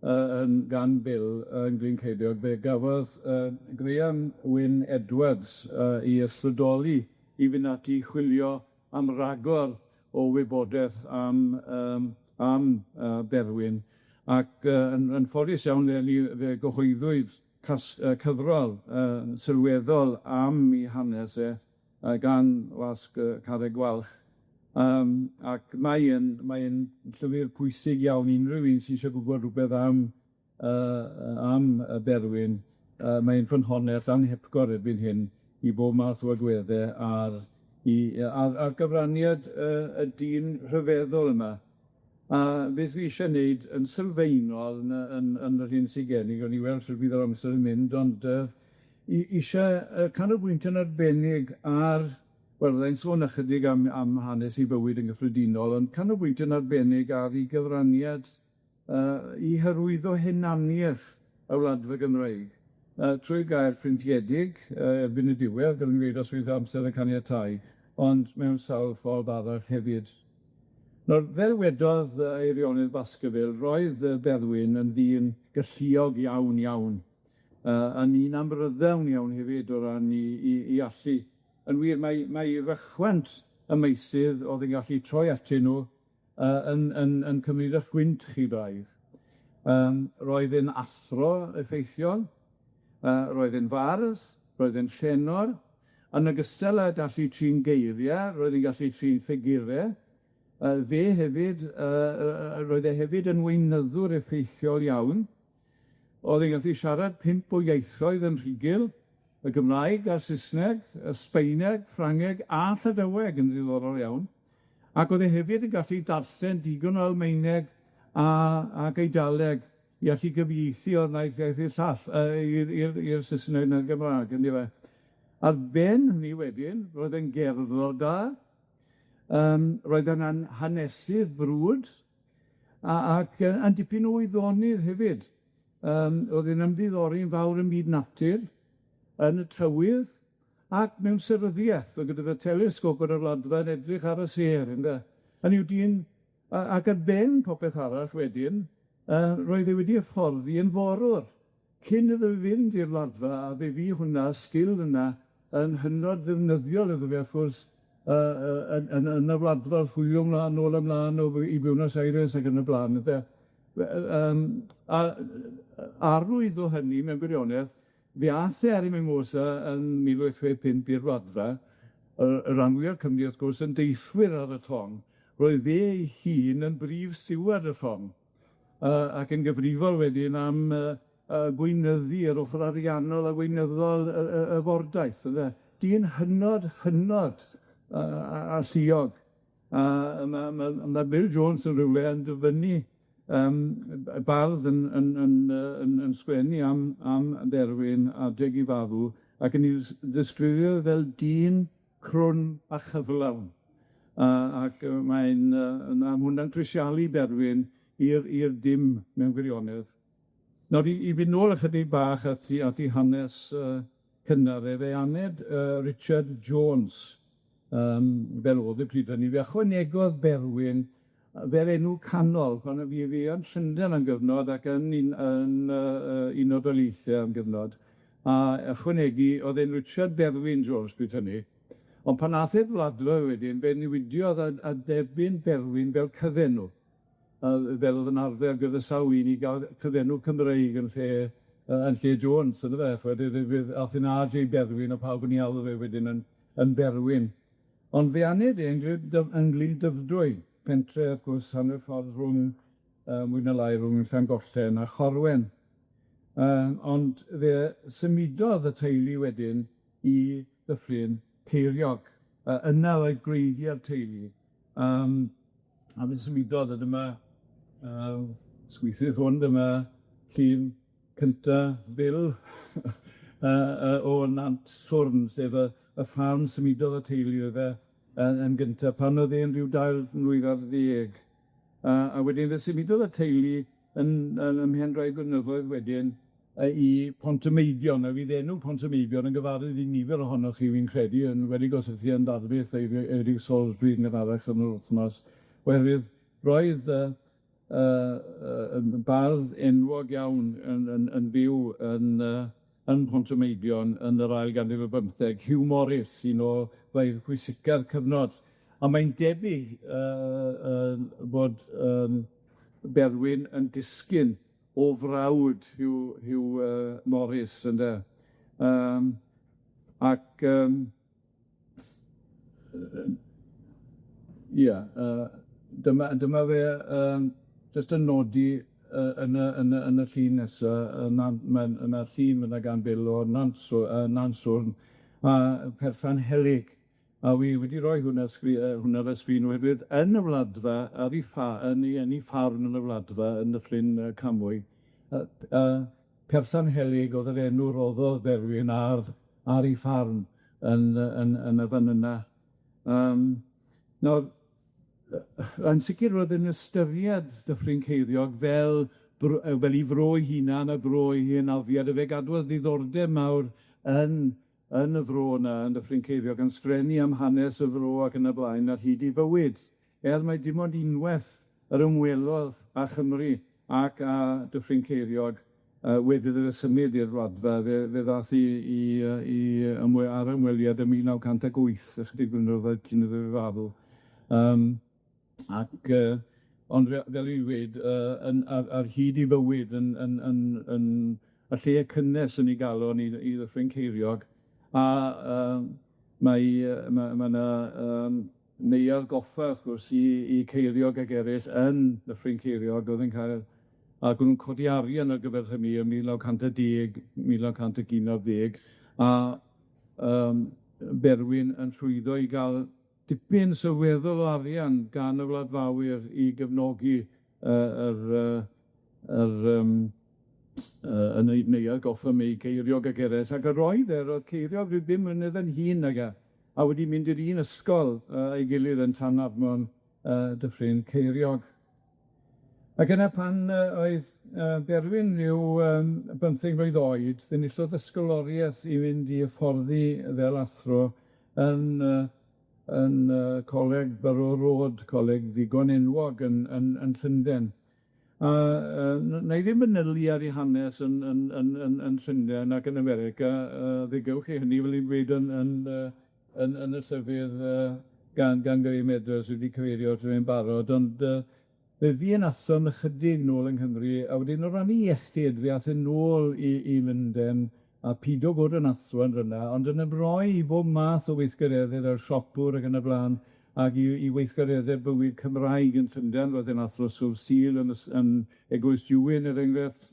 yy yn gan Bill yn Glyn Ceiriog, fe gafodd yy Graham Wyn Edwards yy 'i ysbrydoli i fynd ati i chwilio am ragor o wybodeth am yym am yy Berwyn, ac yy yn yn ffodus iawn fe ni fe gyhoeddwyd cas- yy cyfrol yy sylweddol am 'i hanes e yy gan wasg yy Carreg Gwalch. Yym ac mae yn mae yn llyfr pwysig iawn i unrhyw un sy isio gwbod rwbeth am yy yy am y Berwyn, yy mae'n ffynhonnell anhepgor erbyn hyn i bob math o agwedde ar i yy ar ar gyfraniad yy y dyn rhyfeddol yma. A beth fi isie neud yn sylfaenol yn y yn yn yr hyn sy gen i, gawn ni weld shwd fydd yr amser yn mynd, ond yy i isie yy canolbwyntio'n arbennig ar Wel, fydda i'n sôn ychydig am am hanes 'i fywyd yn gyffredinol, ond canolbwyntio'n arbennig ar 'i gyfraniad yy i hyrwyddo hunaniaeth y Wladfa Gymreig, yy trwy gair printiedig yy erbyn y diwedd, fel o'n i'n gweud, os fydd amser yn caniatáu, ond mewn sawl ffordd arall hefyd. Nawr, fel wedodd yy Eirionydd Baskerville, roedd yy Berwyn yn ddyn galluog iawn, iawn, yy yn un amryddawn iawn hefyd o ran 'i 'i 'i allu. Yn wir, mae mae rychwant y meysydd o'dd yn gallu troi atyn nw yy yn yn yn cymryd 'ych gwynt chi braidd. Yym roedd e'n athro effeithiol, yy roedd e'n fardd, roedd e'n llenor, yn ogystal â gallu trin geiria, roedd e'n gallu trin ffigure, yy fe hefyd yy yy yy roedd e hefyd yn weinyddwr effeithiol iawn, o'dd e'n gallu siarad pump o ieithoedd yn rhugl, y Gymraeg a'r Saesneg, y Sbaeneg, Ffrangeg a Llydaweg yn ddiddorol iawn, ac o'dd e hefyd yn gallu darllen digon o Almaeneg a ag Eidaleg i allu gyfieithu o'r naill iaith i'r llall, yy i'r i'r i'r Saesneg na'r Gymraeg yndyfe. Ar ben hynny wedyn, roedd e'n gerddor da, yym roedd e'n an- hanesydd brwd, a ac yy yn dipyn o wyddonydd hefyd. O'dd e'n ymddiddori'n fawr ym myd natur, yn y tywydd, ac mewn seryddiaeth, o'dd gyda fe telesgop yn y Wladfa yn edrych ar y sêr, ynde? Hynny yw dyn, ac ar ben popeth arall wedyn, roedd e wedi hyfforddi yn forwr, cyn iddo fe fynd i'r Wladfa, a fe fu hwnna, sgil yna, yn hynod ddefnyddiol iddo fe, wrth gwrs, yn yn yn y Wladfa, wrth hwylio mlan, nôl a mlan o i Buenos Aires ac yn y bla'n, ynde? A arwydd o hynny mewn gwirionedd, fe ath e ar 'i Mimosa yn 1865 i'r Wladfa, y ran fwya o'r Cymry wrth gwrs yn deithwyr ar y llong, roedd e ei hun yn brif stiward y llong, ac yn gyfrifol wedyn am gweinyddu yr ochor ariannol a weinyddol y fordaith, ynde? Dyn hynod, hynod alluog, a ma' ma' ma' Bill Jones yn rywle yn dyfynnu y bardd yn yn yn yy yn yn sgwennu am am Berwyn adeg 'i farw, ac yn 'i ddisgrifio fel dyn crwn a chyflawn. Ac mae'n yy ma' hwnna'n crisialu Berwyn i'r i'r dim mewn gwirionedd. Nawr i i fynd nôl ychydig bach at 'i at 'i hanes cynnar e, fe aned Richard Jones fel o'dd e pryd hynny, fe ychwanegodd Berwyn fel enw canol, pan o'dd fi yn Llundain am gyfnod ac yn un yn yy Unol Daleithiau am gyfnod, a ychwanegu o'dd e'n Richard Berwyn Jones pryd hynny, ond pan ath e'r Wladfa wedyn, fe newidiodd a derbyn Berwyn fel cyfenw, fel o'dd yn arfer gyda sawl un i ga'l cyfenw Cymreig yn lle yn lle Jones, yndyfe, ch'mod ath e'n R J Berwyn a pawb yn 'i alw fe wedyn yn yn Berwyn. Ond fe aned e yng Nglyn Dyfrdwy, pentre wrth gwrs hanner ffordd rhwng mwy ne lai rhwng Llangollen a Chorwen. Ond fe symudodd y teulu wedyn i Ddyffryn Ceiriog. Yna oedd gwreiddiau'r teulu. A fe symudodd, a dyma sgwithydd hwn, dyma llun cynta Bill o Nant Swrn, sef y y ffarm symudodd y teulu oedd e yn gynta pan oedd e'n rhyw dair mlwydd ar ddeg. A wedyn fe symudodd y teulu yn yn ymhen rai blynyddoedd wedyn i Pontymeiddion, a fydd enw Pontymeiddion yn gyfarwydd i nifer ohonoch chi fi'n credu, yn wedi os ydych chi yn Dafydd Eirig Salisbury yn gynharach yn yr wythnos, oherwydd roedd y bardd enwog iawn yn yn yn byw yn yn Pontymeiddion yn yr ail ganrif ar bymtheg, Hugh Morris, un o feirdd pwysica'r cyfnod, a mae'n debyg bod Berwyn yn disgyn o frawd Hugh Hugh Morris ynde. Ac ia dyma dyma fe jyst yn nodi yn y yn y yn y llun nesa yy ma'n yna'r llun yna gan Bill o Nant Nanswrn a Perffan Helig, a wi wedi roi hwnna hwnna ar y sgrin oherwydd yn y Wladfa ar 'i ffa- yn 'i yn 'i ffarm yn y Wladfa yn Nyffryn Camwy, Perffan Helig o'dd yr enw roddodd Berwyn ar ar 'i ffarm yn yn yn y fan yna. Nawr, yn sicir roedd yn ystyried Dyffryn Ceiriog fel fel 'i fro 'i hunan a bro 'i hynafiad, a fe gadwodd ddiddordeb mawr yn yn y fro yna, yn Dyffryn Ceiriog, yn sgrennu am hanes y fro ac yn y blaen ar hyd 'i fywyd, er mai dim ond unweth yr ymwelodd â Chymru ac â Dyffryn Ceiriog wedi iddo fe symud i'r Wladfa, fe fe ddath i i i ymwe- ar ymweliad ym 1908, ychydig blynyddoedd cyn iddo fe farw. Ac ond fel i weud, yn ar ar hyd 'i fywyd yn yn yn yn y lle cynnes yn 'i galon i i Ddyffryn Ceiriog, a mae ma' ma' 'na neuadd goffa wrth gwrs i i Ceiriog ag eryll yn Nyffryn Ceiriog o'dd yn cael, ac o'n nw'n codi arian ar gyfer hynny ym 1910, 1911, a Berwyn yn llwyddo i ga'l dipyn sylweddol o arian gan y wladfawyr i gefnogi yr yr y neuadd goffa 'ma i Geiriog ag eraill, ac yr oedd e, roedd Ceiriog ryw bum mlynedd yn hŷn nag e, a wedi mynd i'r un ysgol ei gilydd yn Llanarmon Dyffryn Ceiriog. Ac yna pan yy oedd Berwyn ryw bymtheg mlwydd oed, fe enillodd ysgoloriaeth i fynd i hyfforddi fel athro yn yn Coleg Borough Road, coleg ddigon enwog yn yn yn Llunden. A n- wna i ddim manylu ar 'i hanes yn yn yn yn yn Llunden ac yn America, fe gewch chi hynny, fel i'n gweud, yn yn yn yn y llyfyr gan gan Graham Edwards, dwi 'di cyfeirio ato fe'n barod, ond fe fu'n athro am ychydig nôl yng Nghymru, a wedyn o ran 'i iechyd, fe ath e nôl i i Lunden, a pido bod yn athro yn fynna, ond yn ymroi i bob math o weithgaredde fel siopwr ac yn y bla'n, ag i i weithgaredde bywyd Cymraeg yn Llunden, roedd e'n athro Sul Sul yn y s- yn Eglwys Dywyn, er enghraifft,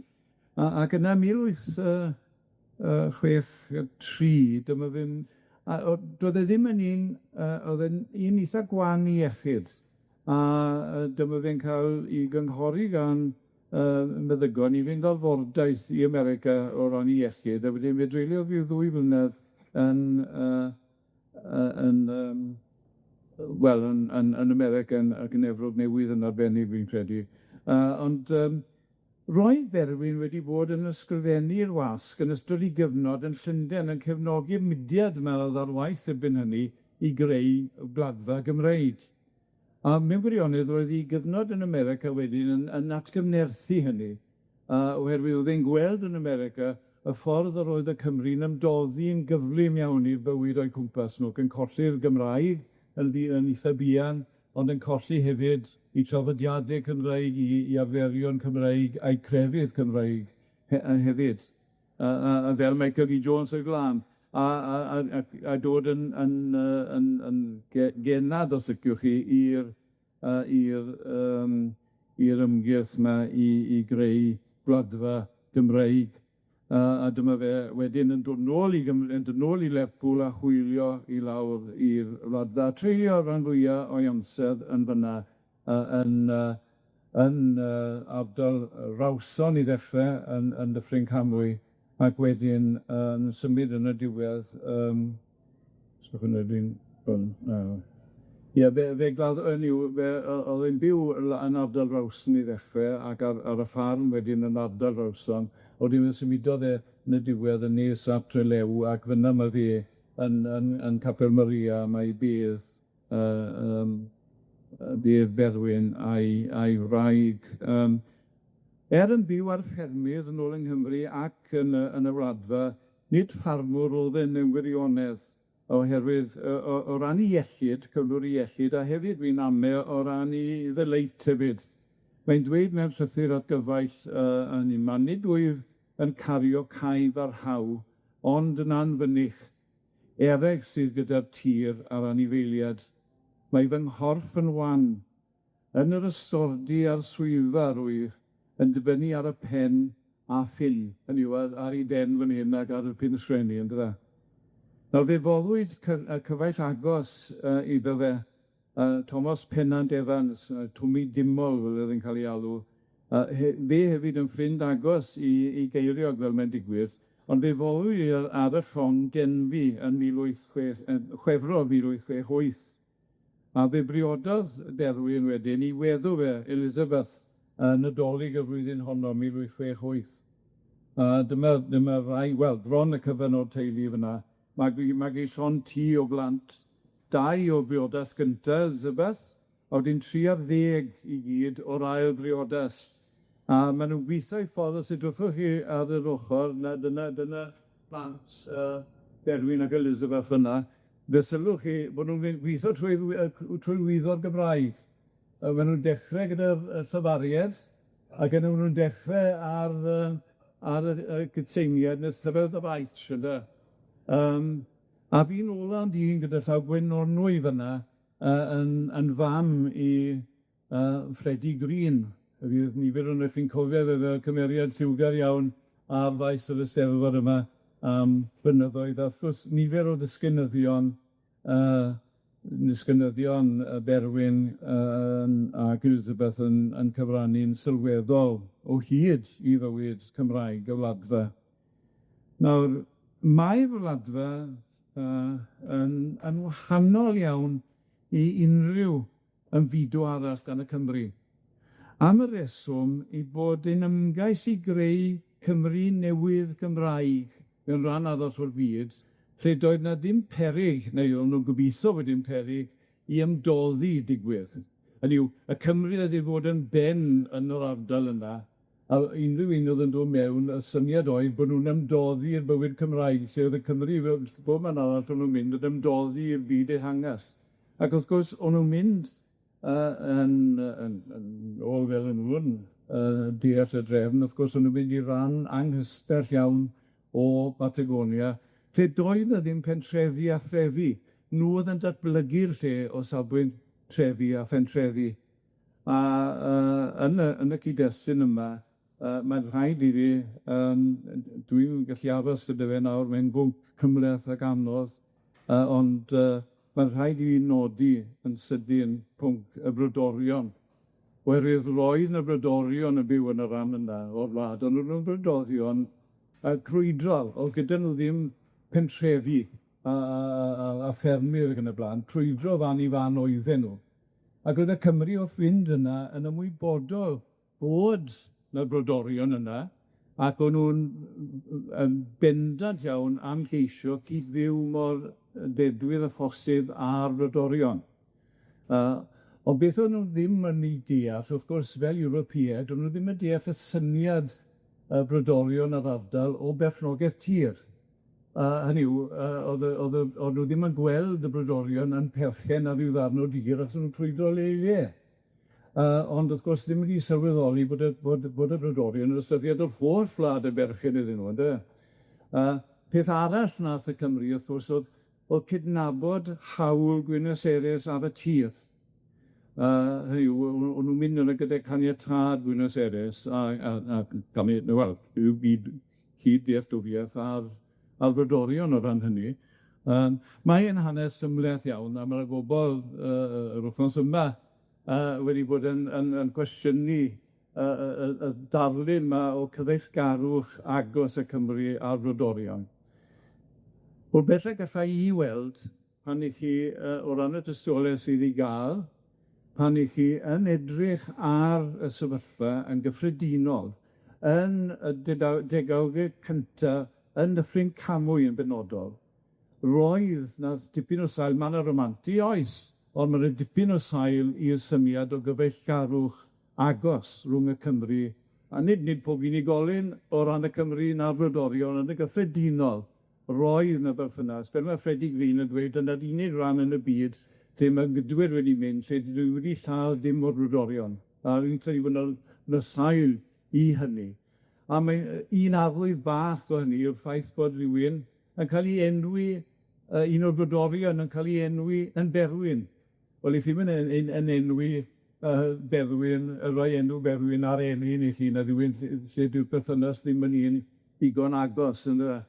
a ac yna mil wyth chwech tri, dyma fe'n a o- do'dd e ddim yn un yy o'dd e'n un itha gwan 'i iechyd, a dyma fe'n ca'l 'i gynghori gan meddygon i fynd ar fordaith i America o ran 'i iechyd, a wedyn fe dreuliodd ryw ddwy flynedd yn yy yy yn yym wel yn yn yn America yn ac yn Efrog Newydd yn arbennig fi'n credu ond roedd Berwyn wedi bod yn ysgrifennu'r wasg yn ystod 'i gyfnod yn Llunden yn cefnogi'r mudiad yma o'dd ar waith erbyn hynny i greu gwladfa Gymreig. A mewn gwirionedd roedd 'i gyfnod yn America wedyn yn yn atgyfnerthu hynny, oherwydd o'dd e'n gweld yn America y ffordd yr oedd y Cymry'n ymdoddi'n gyflym iawn i'r bywyd o'u cwmpas nw, ac yn colli'r Gymraeg yn ddi- yn itha buan, ond yn colli hefyd 'u traddodiade Cymreig, 'u 'u arferion Cymreig a'u crefydd Cymreig he- hefyd. A fel Michael D. Jones o'i flan, a a a ac a dod yn yn yy yn yn ge- genad, os liciwch chi, i'r yy i'r yym i'r ymgyrch 'ma i i greu gwladfa Gymreig. A dyma fe wedyn yn dod nôl i Gymru, yn dod nôl i Lerpwl a hwylio i lawr i'r wladfa, a treulio ran fwya o'i amser yn fyna yy yn yy yn yy ardal Rawson i ddechre yn yn Dyffryn Camwy, ac wedyn yn symud yn y diwedd yym os gwelwch yn dda dwi'n Ie, fe fe gladd- hynny yw, fe o- o'dd e'n byw yn ardal Rawson i ddechre ac ar ar y ffarm wedyn yn ardal Rawson, wedyn fe symudodd e yn y diwedd yn nes at Trelew ac fynna ma' fe yn yn yn Capel Maria, mae 'i bedd yy yym bedd Berwyn a'i a'i wraig yym er yn byw ar ffermydd yn ôl yng Nghymru ac yn y yn y Wladfa, nid ffarmwr o'dd e mewn gwirionedd, oherwydd yy o o ran 'i iechyd, cyflwr 'i iechyd, a hefyd fi'n ame o ran 'i ddeleit hefyd. Mae'n dweud mewn llythyr at gyfaill yy yn unman, nid wyf yn cario caib ar haw, ond yn anfynych, eraill sydd gyda'r tir a'r anifeiliad. Mae fy nghorff yn wan, yn yr ystordy a'r swyddfa rwyf yn dibynnu ar y pen a phin, hynny yw ar ar 'i ben fan hyn ag ar y pin sgrennu yndyfe? Nawr fe foddwyd cy- yy cyfaill agos yy iddo fe, Thomas Pennant Evans, Twmi Dimol fel o'dd e'n ca'l 'i alw, he- fe hefyd yn ffrind agos i i Geiriog fel mae'n digwydd, ond fe foddwyd ar ar y llong Denfi yn mil wyth chwech yy Chwefror mil wyth chwech wyth. A fe briododd Berwyn wedyn i weddw fe, Elizabeth, yn Nadolig y flwyddyn honno, 1868. A dyma dyma rai, wel, bron y cyfan o'r teulu fyna. Magu magu llond tŷ o blant, dau o briodas gynta Elizabeth, a wedyn tri ar ddeg i gyd o'r ail briodas. A ma' nw'n gwitho eu ffordd, os edrychwch chi ar yr ochor, 'na dyna dyna plant Berwyn ac Elizabeth fyna. Fe sylwch chi bo' nw'n mynd gwitho trwy trwy lwyddo'r Gymraeg. Ma' nw'n dechre gyda'r yy llyfariedd, ac yna ma' nw'n dechre ar yy ar y y cytseiniad nes cyrraedd y faes ynde? Yym a fi'n ola ond un gyda llaw Gwyn fyn 'na yy yn yn fam i yy Freddie Green, fydd nifer onoch chi'n cofio fe fel cymeriad lliwgar iawn ar faes yr Eisteddfod yma am blynyddoedd, a wrth gwrs nifer o ddisgynyddion yy nisgynyddion Berwyn yy ac Elizabeth yn yn cyfrannu'n sylweddol o hyd i fywyd Cymraeg y Wladfa. Nawr, mae'r Wladfa yy yn yn wahanol iawn i unrhyw ymfudo arall gan y Cymry. Am y reswm 'i bod yn ymgais i greu Cymru newydd Gymraeg mewn ran arall o'r byd, lle doedd 'na ddim peryg, neu o'n nw'n gobeithio bod dim peryg, i ymdoddi digwydd. Hynny yw, y Cymry oedd i fod yn ben yn yr ardal yna, a unrhyw un o'dd yn dod mewn, y syniad oedd bod nw'n ymdoddi i'r bywyd Cymraeg, lle o'dd y Cymry fel bob man arall o'n nw'n mynd yn ymdoddi i'r byd ehangach. Ac wrth gwrs, o'n nw'n mynd yy yn yy yn yn ôl fel o'n nw'n yy deall y drefn, wrth gwrs, o'n nw'n mynd i ran anghysbell iawn o Batagonia, lle doedd 'na ddim pentrefi a threfi, nw o'dd yn datblygu'r lle o safbwynt trefi a phentrefi. A yy yn y yn y cyd-destun yma, yy mae'n rhaid i fi, yym dwi'm yn gallu aros gyda fe nawr, mae'n bwnc cymleth ac anodd, yy ond yy mae'n rhaid i fi nodi yn sydyn pwnc y brodorion, oherwydd roedd 'na brodorion yn byw yn y ran yna o'r wlad, ond o'n nw'n brodorion yy crwydrol, o'dd gyda nw ddim pentrefi a a a a a ffermyr ac yn y bla'n, crwydro fan i fan oedden nw. Ac oedd y Cymry wrth fynd yna yn ymwybodol bod 'na brodorion yna, ac o'n nw'n yn bendant iawn am geisio cyd-fyw mor dedwydd â phosib â'r brodorion. Yy ond beth o'n nw ddim yn 'i deall, wrth gwrs, fel Ewropeaid, o'n nw ddim yn deall y syniad y brodorion yr ardal o berchnogaeth tir. Yy hynny yw, yy o'dd y o'dd y o'n nw ddim yn gweld y brodorion yn perchen ar ryw ddarn o dir achos o'n nw'n crwydro o le i le. Yy ond wrth gwrs ddim wedi sylweddoli bod y bod bod y brodorion yn ystyried yr holl wlad yn berchen iddyn nw ynde? Yy peth arall nath y Cymry wrth gwrs o'dd o'dd cydnabod hawl Buenos Aires ar y tir. Yy hynny yw, o'n nw'n mynd yna gyda caniatâd Buenos Aires a a a wel, ryw gyd cyd-ddealltwriaeth a'r a'r brodorion o ran hynny. Yym mae e'n hanes symleth iawn, a ma' 'na bobol yy yr wthnos yma yy wedi bod yn yn yn cwestiynu y y y y darlun 'ma o cyfeillgarwch agos y Cymry a'r brodorion. Wel bellach galla i weld, pan 'ych chi yy o ran y dystiolaeth sydd i ga'l, pan 'ych chi yn edrych ar y sefyllfa yn gyffredinol, yn y degawdau cynta yn Nyffryn Camwy yn benodol, roedd 'na dipyn o sail, ma' 'na romanti oes, ond ma' 'na dipyn o sail i'r syniad o gyfeillgarwch agos rhwng y Cymry, a nid nid pob unigolyn o ran y Cymry na'r brodorion, ond yn gyffredinol, roedd 'na berthynas, fel ma' Freddie Green yn dweud, dyna'r unig ran yn y byd lle ma' mudwyr wedi mynd, lle dydyn nw wedi lladd dim o'r brodorion, a fi'n credu bo' 'na 'na sail i hynny. A mae yy un arwydd bach o hynny yw'r ffaith bod rywun yn ca'l 'i enwi, yy un o'r brodorion yn ca'l 'i enwi yn Berwyn. Wel, 'ych chi'm yn en- en- yn enwi yy Berwyn, yy roi enw Berwyn ar elyn i chi na rywun lle lle dyw'r berthynas ddim yn un digon agos yndyfe?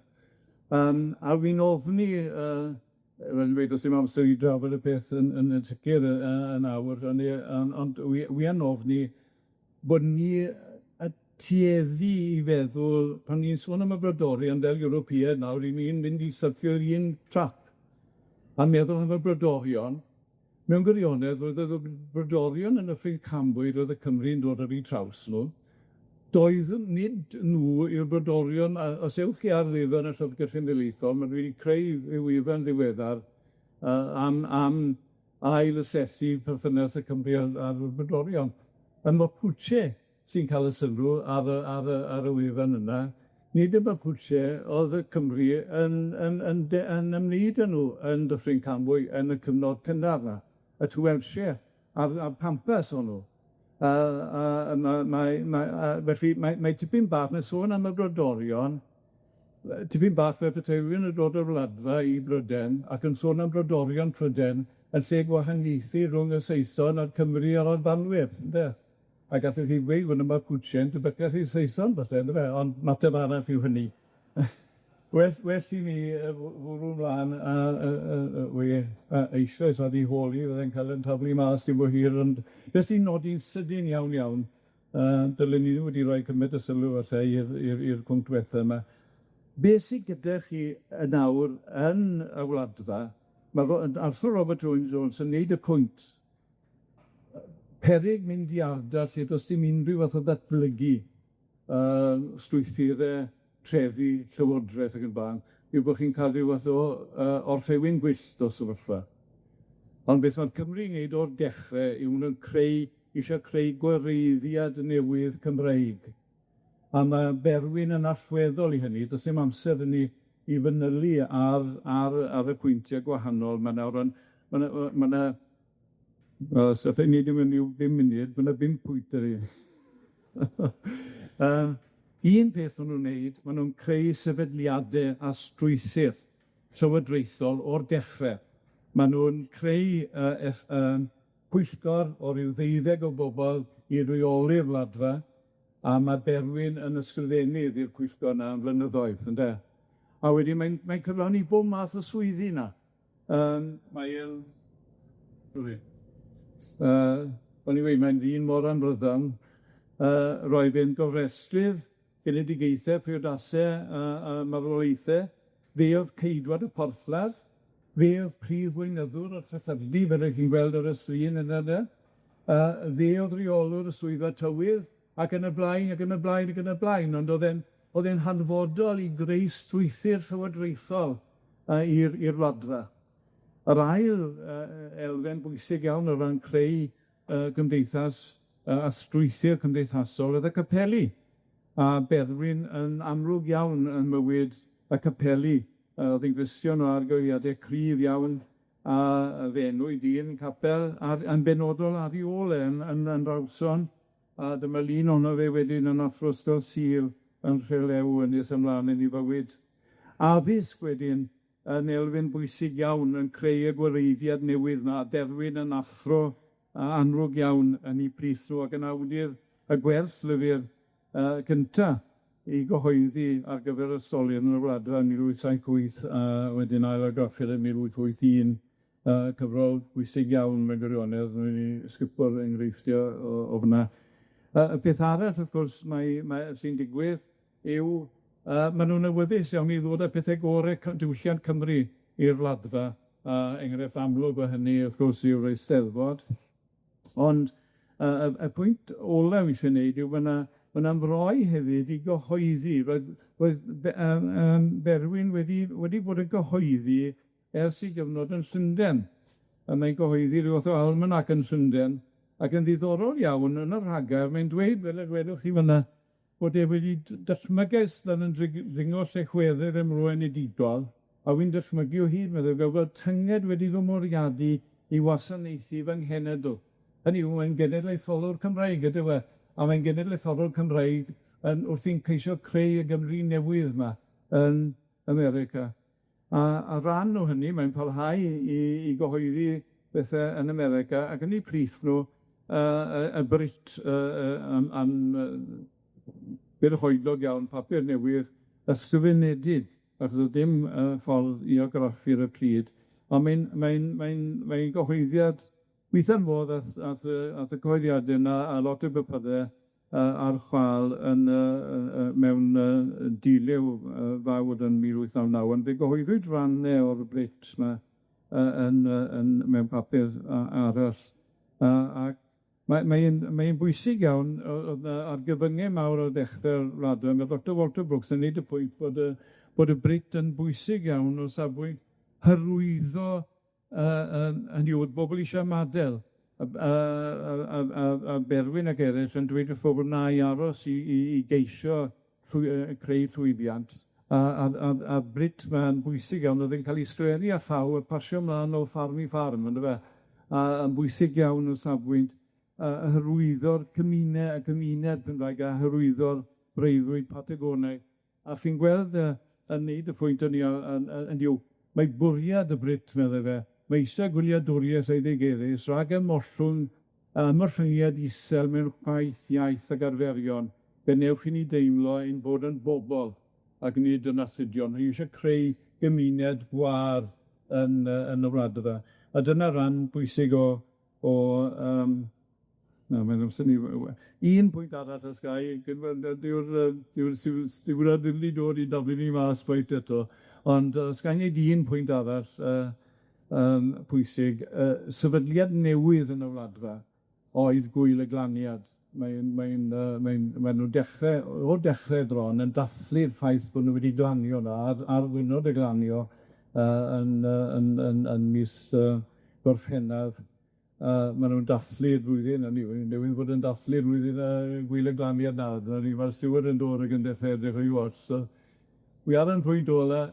Yym a wi'n ofni yy fel dwi'n dweud, do's dim amser i drafod y peth yn yn yn sicir yy yy yn awr, o'n i on- ond wi wi yn ofni bod ni y tueddu i feddwl, pan ni'n sôn am y brodorion fel Ewropeaid nawr, 'yn ni'n mynd i syrthio i'r un trap, a meddwl am y brodorion, mewn gwirionedd, roedd y brodorion yn Nyffryn Camwy, roedd y Cymry'n dod ar 'u traws nw, doedd nid nw yw'r brodorion, a os ewch chi ar wefan y Llyfrgell Genedlaethol, ma' nw wedi creu ryw wefan ddiweddar yy am am ail asesu perthynas y Cymry a'r a'r brodorion. Y Mapuche sy'n ca'l y sylw ar y ar y ar y wefan yna, nid y Mapuche o'dd y Cymry yn yn yn de- yn ymwneud â nw yn Dyffryn Camwy yn y cyfnod cynnar 'na, y Tehuelche a'r a'r Pampas o'n nw. A a a ma' mae mae a felly mae mae tipyn bach, mae'n sôn am y brodorion, tipyn bach fel petai rywun yn dod o'r Wladfa i Bryden ac yn sôn am brodorion Pryden yn lle gwahaniaethu rhwng y Saeson a'r Cymry a'r Albanwyr, ynde? A gallwch chi ddweud fod y Mapuche yn debycach i'r Saeson falle yndyfe, ond mater arall yw hynny. Well well i mi yy fwrw mlaen a yy yy yy wi yy eisoes wedi holi fyddai'n ca'l 'yn taflu mas cyn bo hir, ond jyst i nodi'n sydyn iawn iawn, yy dylen ni ddim wedi roi cymaint o sylw falle i'r i'r i'r pwnc dwetha 'ma. Be' sy gyda chi yn awr yn y Wladfa, ma' Ro- Arthur Robert Owen Jones yn neud y pwynt Peryg mynd i ardal lle do's dim unryw fath o ddatblygu strwythure, trefi, llywodreth ac yn bla'n, yw bo' chi'n ca'l ryw fath o orllewin gwyllt o sefyllfa. Ond beth ma'r Cymry'n neud o'r dechre yw ma' nw'n creu, isio creu gwareiddiad newydd Cymreig. A ma' Berwyn yn allweddol i hynny, do's dim amser 'da ni i fanylu ar ar ar y pwyntie gwahanol 'ma nawr, on' ma' 'na ma' 'na wel, os allai neud e mewn ryw bum munud, ma' 'na bum pwynt 'da fi. Un peth ma' nw'n neud, ma' nw'n creu sefydliade a strwythur llywodraethol o'r dechre. Ma' nw'n creu pwyllgor o ryw ddeuddeg o bobol i reoli'r wladfa, a ma' Berwyn yn ysgrifennydd i'r pwyllgor 'na am flynyddoedd, ynde? A wedyn mae'n mae'n cyflawni bob math o swyddi 'na. Mae yn sori o'n i weud mae'n ddyn mor amryddawn, roedd e'n gofrestrydd genedigaethe, priodase a a marwolaethe, fe o'dd ceidwad y porthladd, fe o'dd prif weinyddwr y llythyrdy, fel 'ych chi'n gweld ar y sgrin yna de, fe o'dd reolwr y swyddfa tywydd, ac yn y blaen, ac yn y blaen, ac yn y blaen, ond o'dd e'n o'dd e'n hanfodol i greu strwythur llywodraethol i'r i'r wladfa. Yr ail elfen bwysig iawn o ran creu gymdeithas a strwythur cymdeithasol oedd y capeli, a Berwyn yn amlwg iawn yn mywyd y capeli, o'dd hi'n Gristion o argyhoeddiade cryf iawn, a fe enwyd un capel ar yn benodol ar 'i ôl e yn yn yn Rawson, a dyma lun ohono fe wedyn yn Athro Ysgol Sul yn Nhrelew yn nes ymlaen yn 'i fywyd. Addysg wedyn yn elfen bwysig iawn yn creu y gwareiddiad newydd 'ma, Berwyn yn athro amlwg iawn yn 'u plith nw ac yn awdur y gwerth lyfr gynta i gyhoeddi ar gyfer ysgolion yn y wladfa yn 1878 a wedyn ail argraffiad yn 1881, cyfrol bwysig iawn mewn gwirionedd, rwy'n i sgipio'r enghreifftie o fyna. Y peth arall wrth gwrs mae mae sy'n digwydd yw ma' nw'n awyddus iawn i ddod â pethe gore diwylliant Cymru i'r wladfa, a enghraifft amlwg o hynny wrth gwrs yw'r Eisteddfod. Ond y pwynt ola wi isie neud yw ma' 'na ma' 'na ymroi hefyd i gyhoeddi, roedd roedd Berwyn wedi wedi bod yn gyhoeddi ers 'i gyfnod yn Llunden, a mae'n gyhoeddi ryw fath o almanac yn Llunden, ac yn ddiddorol iawn yn y rhagair mae'n dweud, fel y gwelwch chi fan 'na, bod e wedi dychmygu yn dringo llechweddi'r ym Mro Enedigol, a wi'n dychmygu o hyd, meddai fe, fel tynged wedi fy mwriadu i wasanaethu fy nghenedl. Hynny yw, mae'n genedlaetholwr Cymreig, ydyw e? A mae'n genedlaetholwr Cymreig yn wrthi'n ceisio creu y Gymru newydd 'ma yn America. A ran o hynny, mae'n parhau i gyhoeddi bethe yn America, ac yn 'u plith nw y Brit am byrhoedlog iawn, papur newydd, ysgrifenedig, achos o'dd dim ffordd i argraffu ar y pryd, on' mae'n mae'n mae'n mae'n gyhoeddiad Weithiau'n modd ath ath y ath y cyhoeddiade yna a lot o bapure ar chwâl yn mewn dilyw fawr yn 1899, ond fe gyhoeddwyd rannau o'r Brit 'ma yn yn mewn papur arall, ac mae mae'n mae'n bwysig iawn, o'dd 'na argyfynge mawr ar ddechre'r wladfa, ma' Doctor Walter Brooks yn neud y pwynt bod y bod y Brit yn bwysig iawn o safbwynt hyrwyddo hynny yw, o'dd bobol isio ymadael, a a a a a Berwyn ac eryll yn dweud wrth bobol na i aros i i i geisio creu llwyddiant, a a a a Brit ma'n bwysig iawn, o'dd e'n ca'l 'i sgrifennu â llaw a pasio mlan o ffarm i ffarm, yndyfe? A yn bwysig iawn o safbwynt hyrwyddo'r cymune y gymuned Gymraeg a hyrwyddo'r breuddwyd Patagonaidd. A chi'n gweld yn neud y pwynt o'n i yn yn yw, mae bwriad y Brit, meddai fe, mae eisiau gwyliadwriaeth eiddigeddus rhag ymollwng ymorllyngiad isel mewn chwaith, iaith ag arferion, fe newch i ni deimlo ein bod yn bobol ac nid yn astudion. Ni eisiau creu gymuned gwâr yn yn y wladfa. A dyna ran bwysig o o yym na, mae'n amser ni un pwynt arall os ga i, dyw'r dyw'r stiward ddim wedi dod i daflu ni mas cweit eto, ond os ga i neud un pwynt arall pwysig, sefydliad newydd yn y wladfa, oedd Gwyl y Glaniad. Mae'n mae'n yy mae'n ma' nw'n dechre o'r dechre bron yn dathlu'r ffaith bo' nw wedi glanio 'na ar ddiwrnod y glanio yy yn yy yn yn yn mis yy Gorffennaf, ma' nw'n dathlu'r flwyddyn, a ni wy newydd fod yn dathlu'r flwyddyn yy Gwyl y Glaniad nawr, dyna ni, ma'r stiward yn dod ag yn dechre edrych ar 'i watsh, so wi ar 'yn pwynt ola.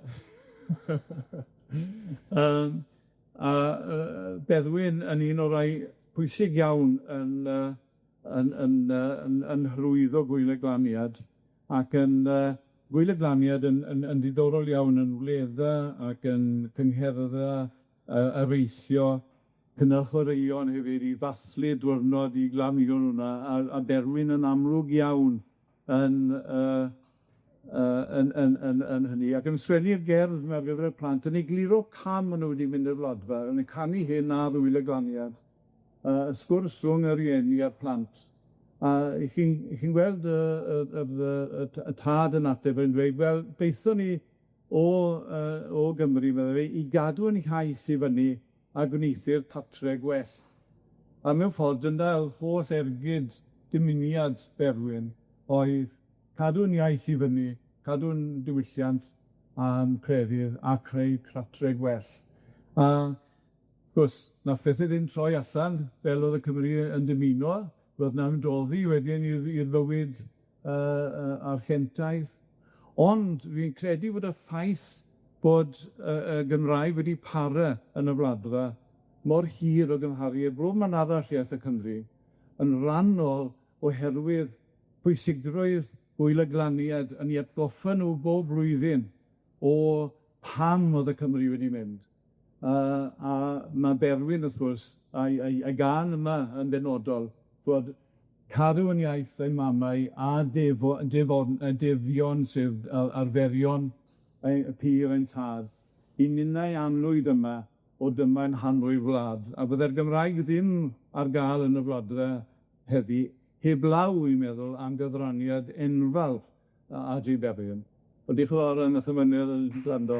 Yym a Berwyn yn un o'r rai pwysig iawn yn yy yn yn yy yn yn hyrwyddo Gwyl y Glaniad ac yn yy Gwyl y Glaniad yn yn yn ddiddorol iawn yn wledda ac yn cyngherdda yy areithio cynnal chwaraeon hefyd i ddathlu diwrnod i glanio hwnna a a Berwyn yn amlwg iawn yn yy yy yn yn yn yn hynny ac yn sgwennu'r gerdd 'ma ar gyfer y plant yn egluro pam ma' nw wedi mynd i'r Wladfa, yn canu hyn ar Ŵyl y Glaniad yy sgwrs rhwng y rieni a'r plant, a 'ych chi'n 'ych chi'n gweld y y y y y y tad yn ateb yn dweud, wel, daethon ni o yy o Gymru, medda fe, i gadw 'yn hiaith i fyny a gwneuthur cartre gwell. A mewn ffordd, dyna o'dd holl ergyd dymuniad Berwyn, oedd cadw'n iaith i fyny, cadw'n diwylliant a'n crefydd, a creu cartre gwell. A wrth gwrs, nath pethe ddim troi allan fel o'dd y Cymry yn dymuno, ro'dd 'na ymdoddi wedyn i'r i'r fywyd yy yy Archentaidd, ond fi'n credu bod y ffaith bod y y Gymraeg wedi para yn y Wladfa mor hir o gymharu â bob man arall iaith y Cymru, yn rhannol oherwydd pwysigrwydd Gwyl y Glaniad yn 'u atgoffa nw bob blwyddyn o pam o'dd y Cymry wedi mynd. Yy a ma' Berwyn, wrth gwrs, a'i a'i a'i gân yma yn benodol, t'wod, cadw yn iaith ein mamau a defo- defon- yy defion sef arferion ei y pur ein tad, i ninnau annwyd yma o dyma'n hannwyl wlad, a bydde'r Gymraeg ddim ar ga'l yn y Wladfa heddi, heblaw, wi'n meddwl, am gyfraniad enfawr A.J. Berwyn. Wel, diolch yn fawr am 'ych amynedd yn gwrando.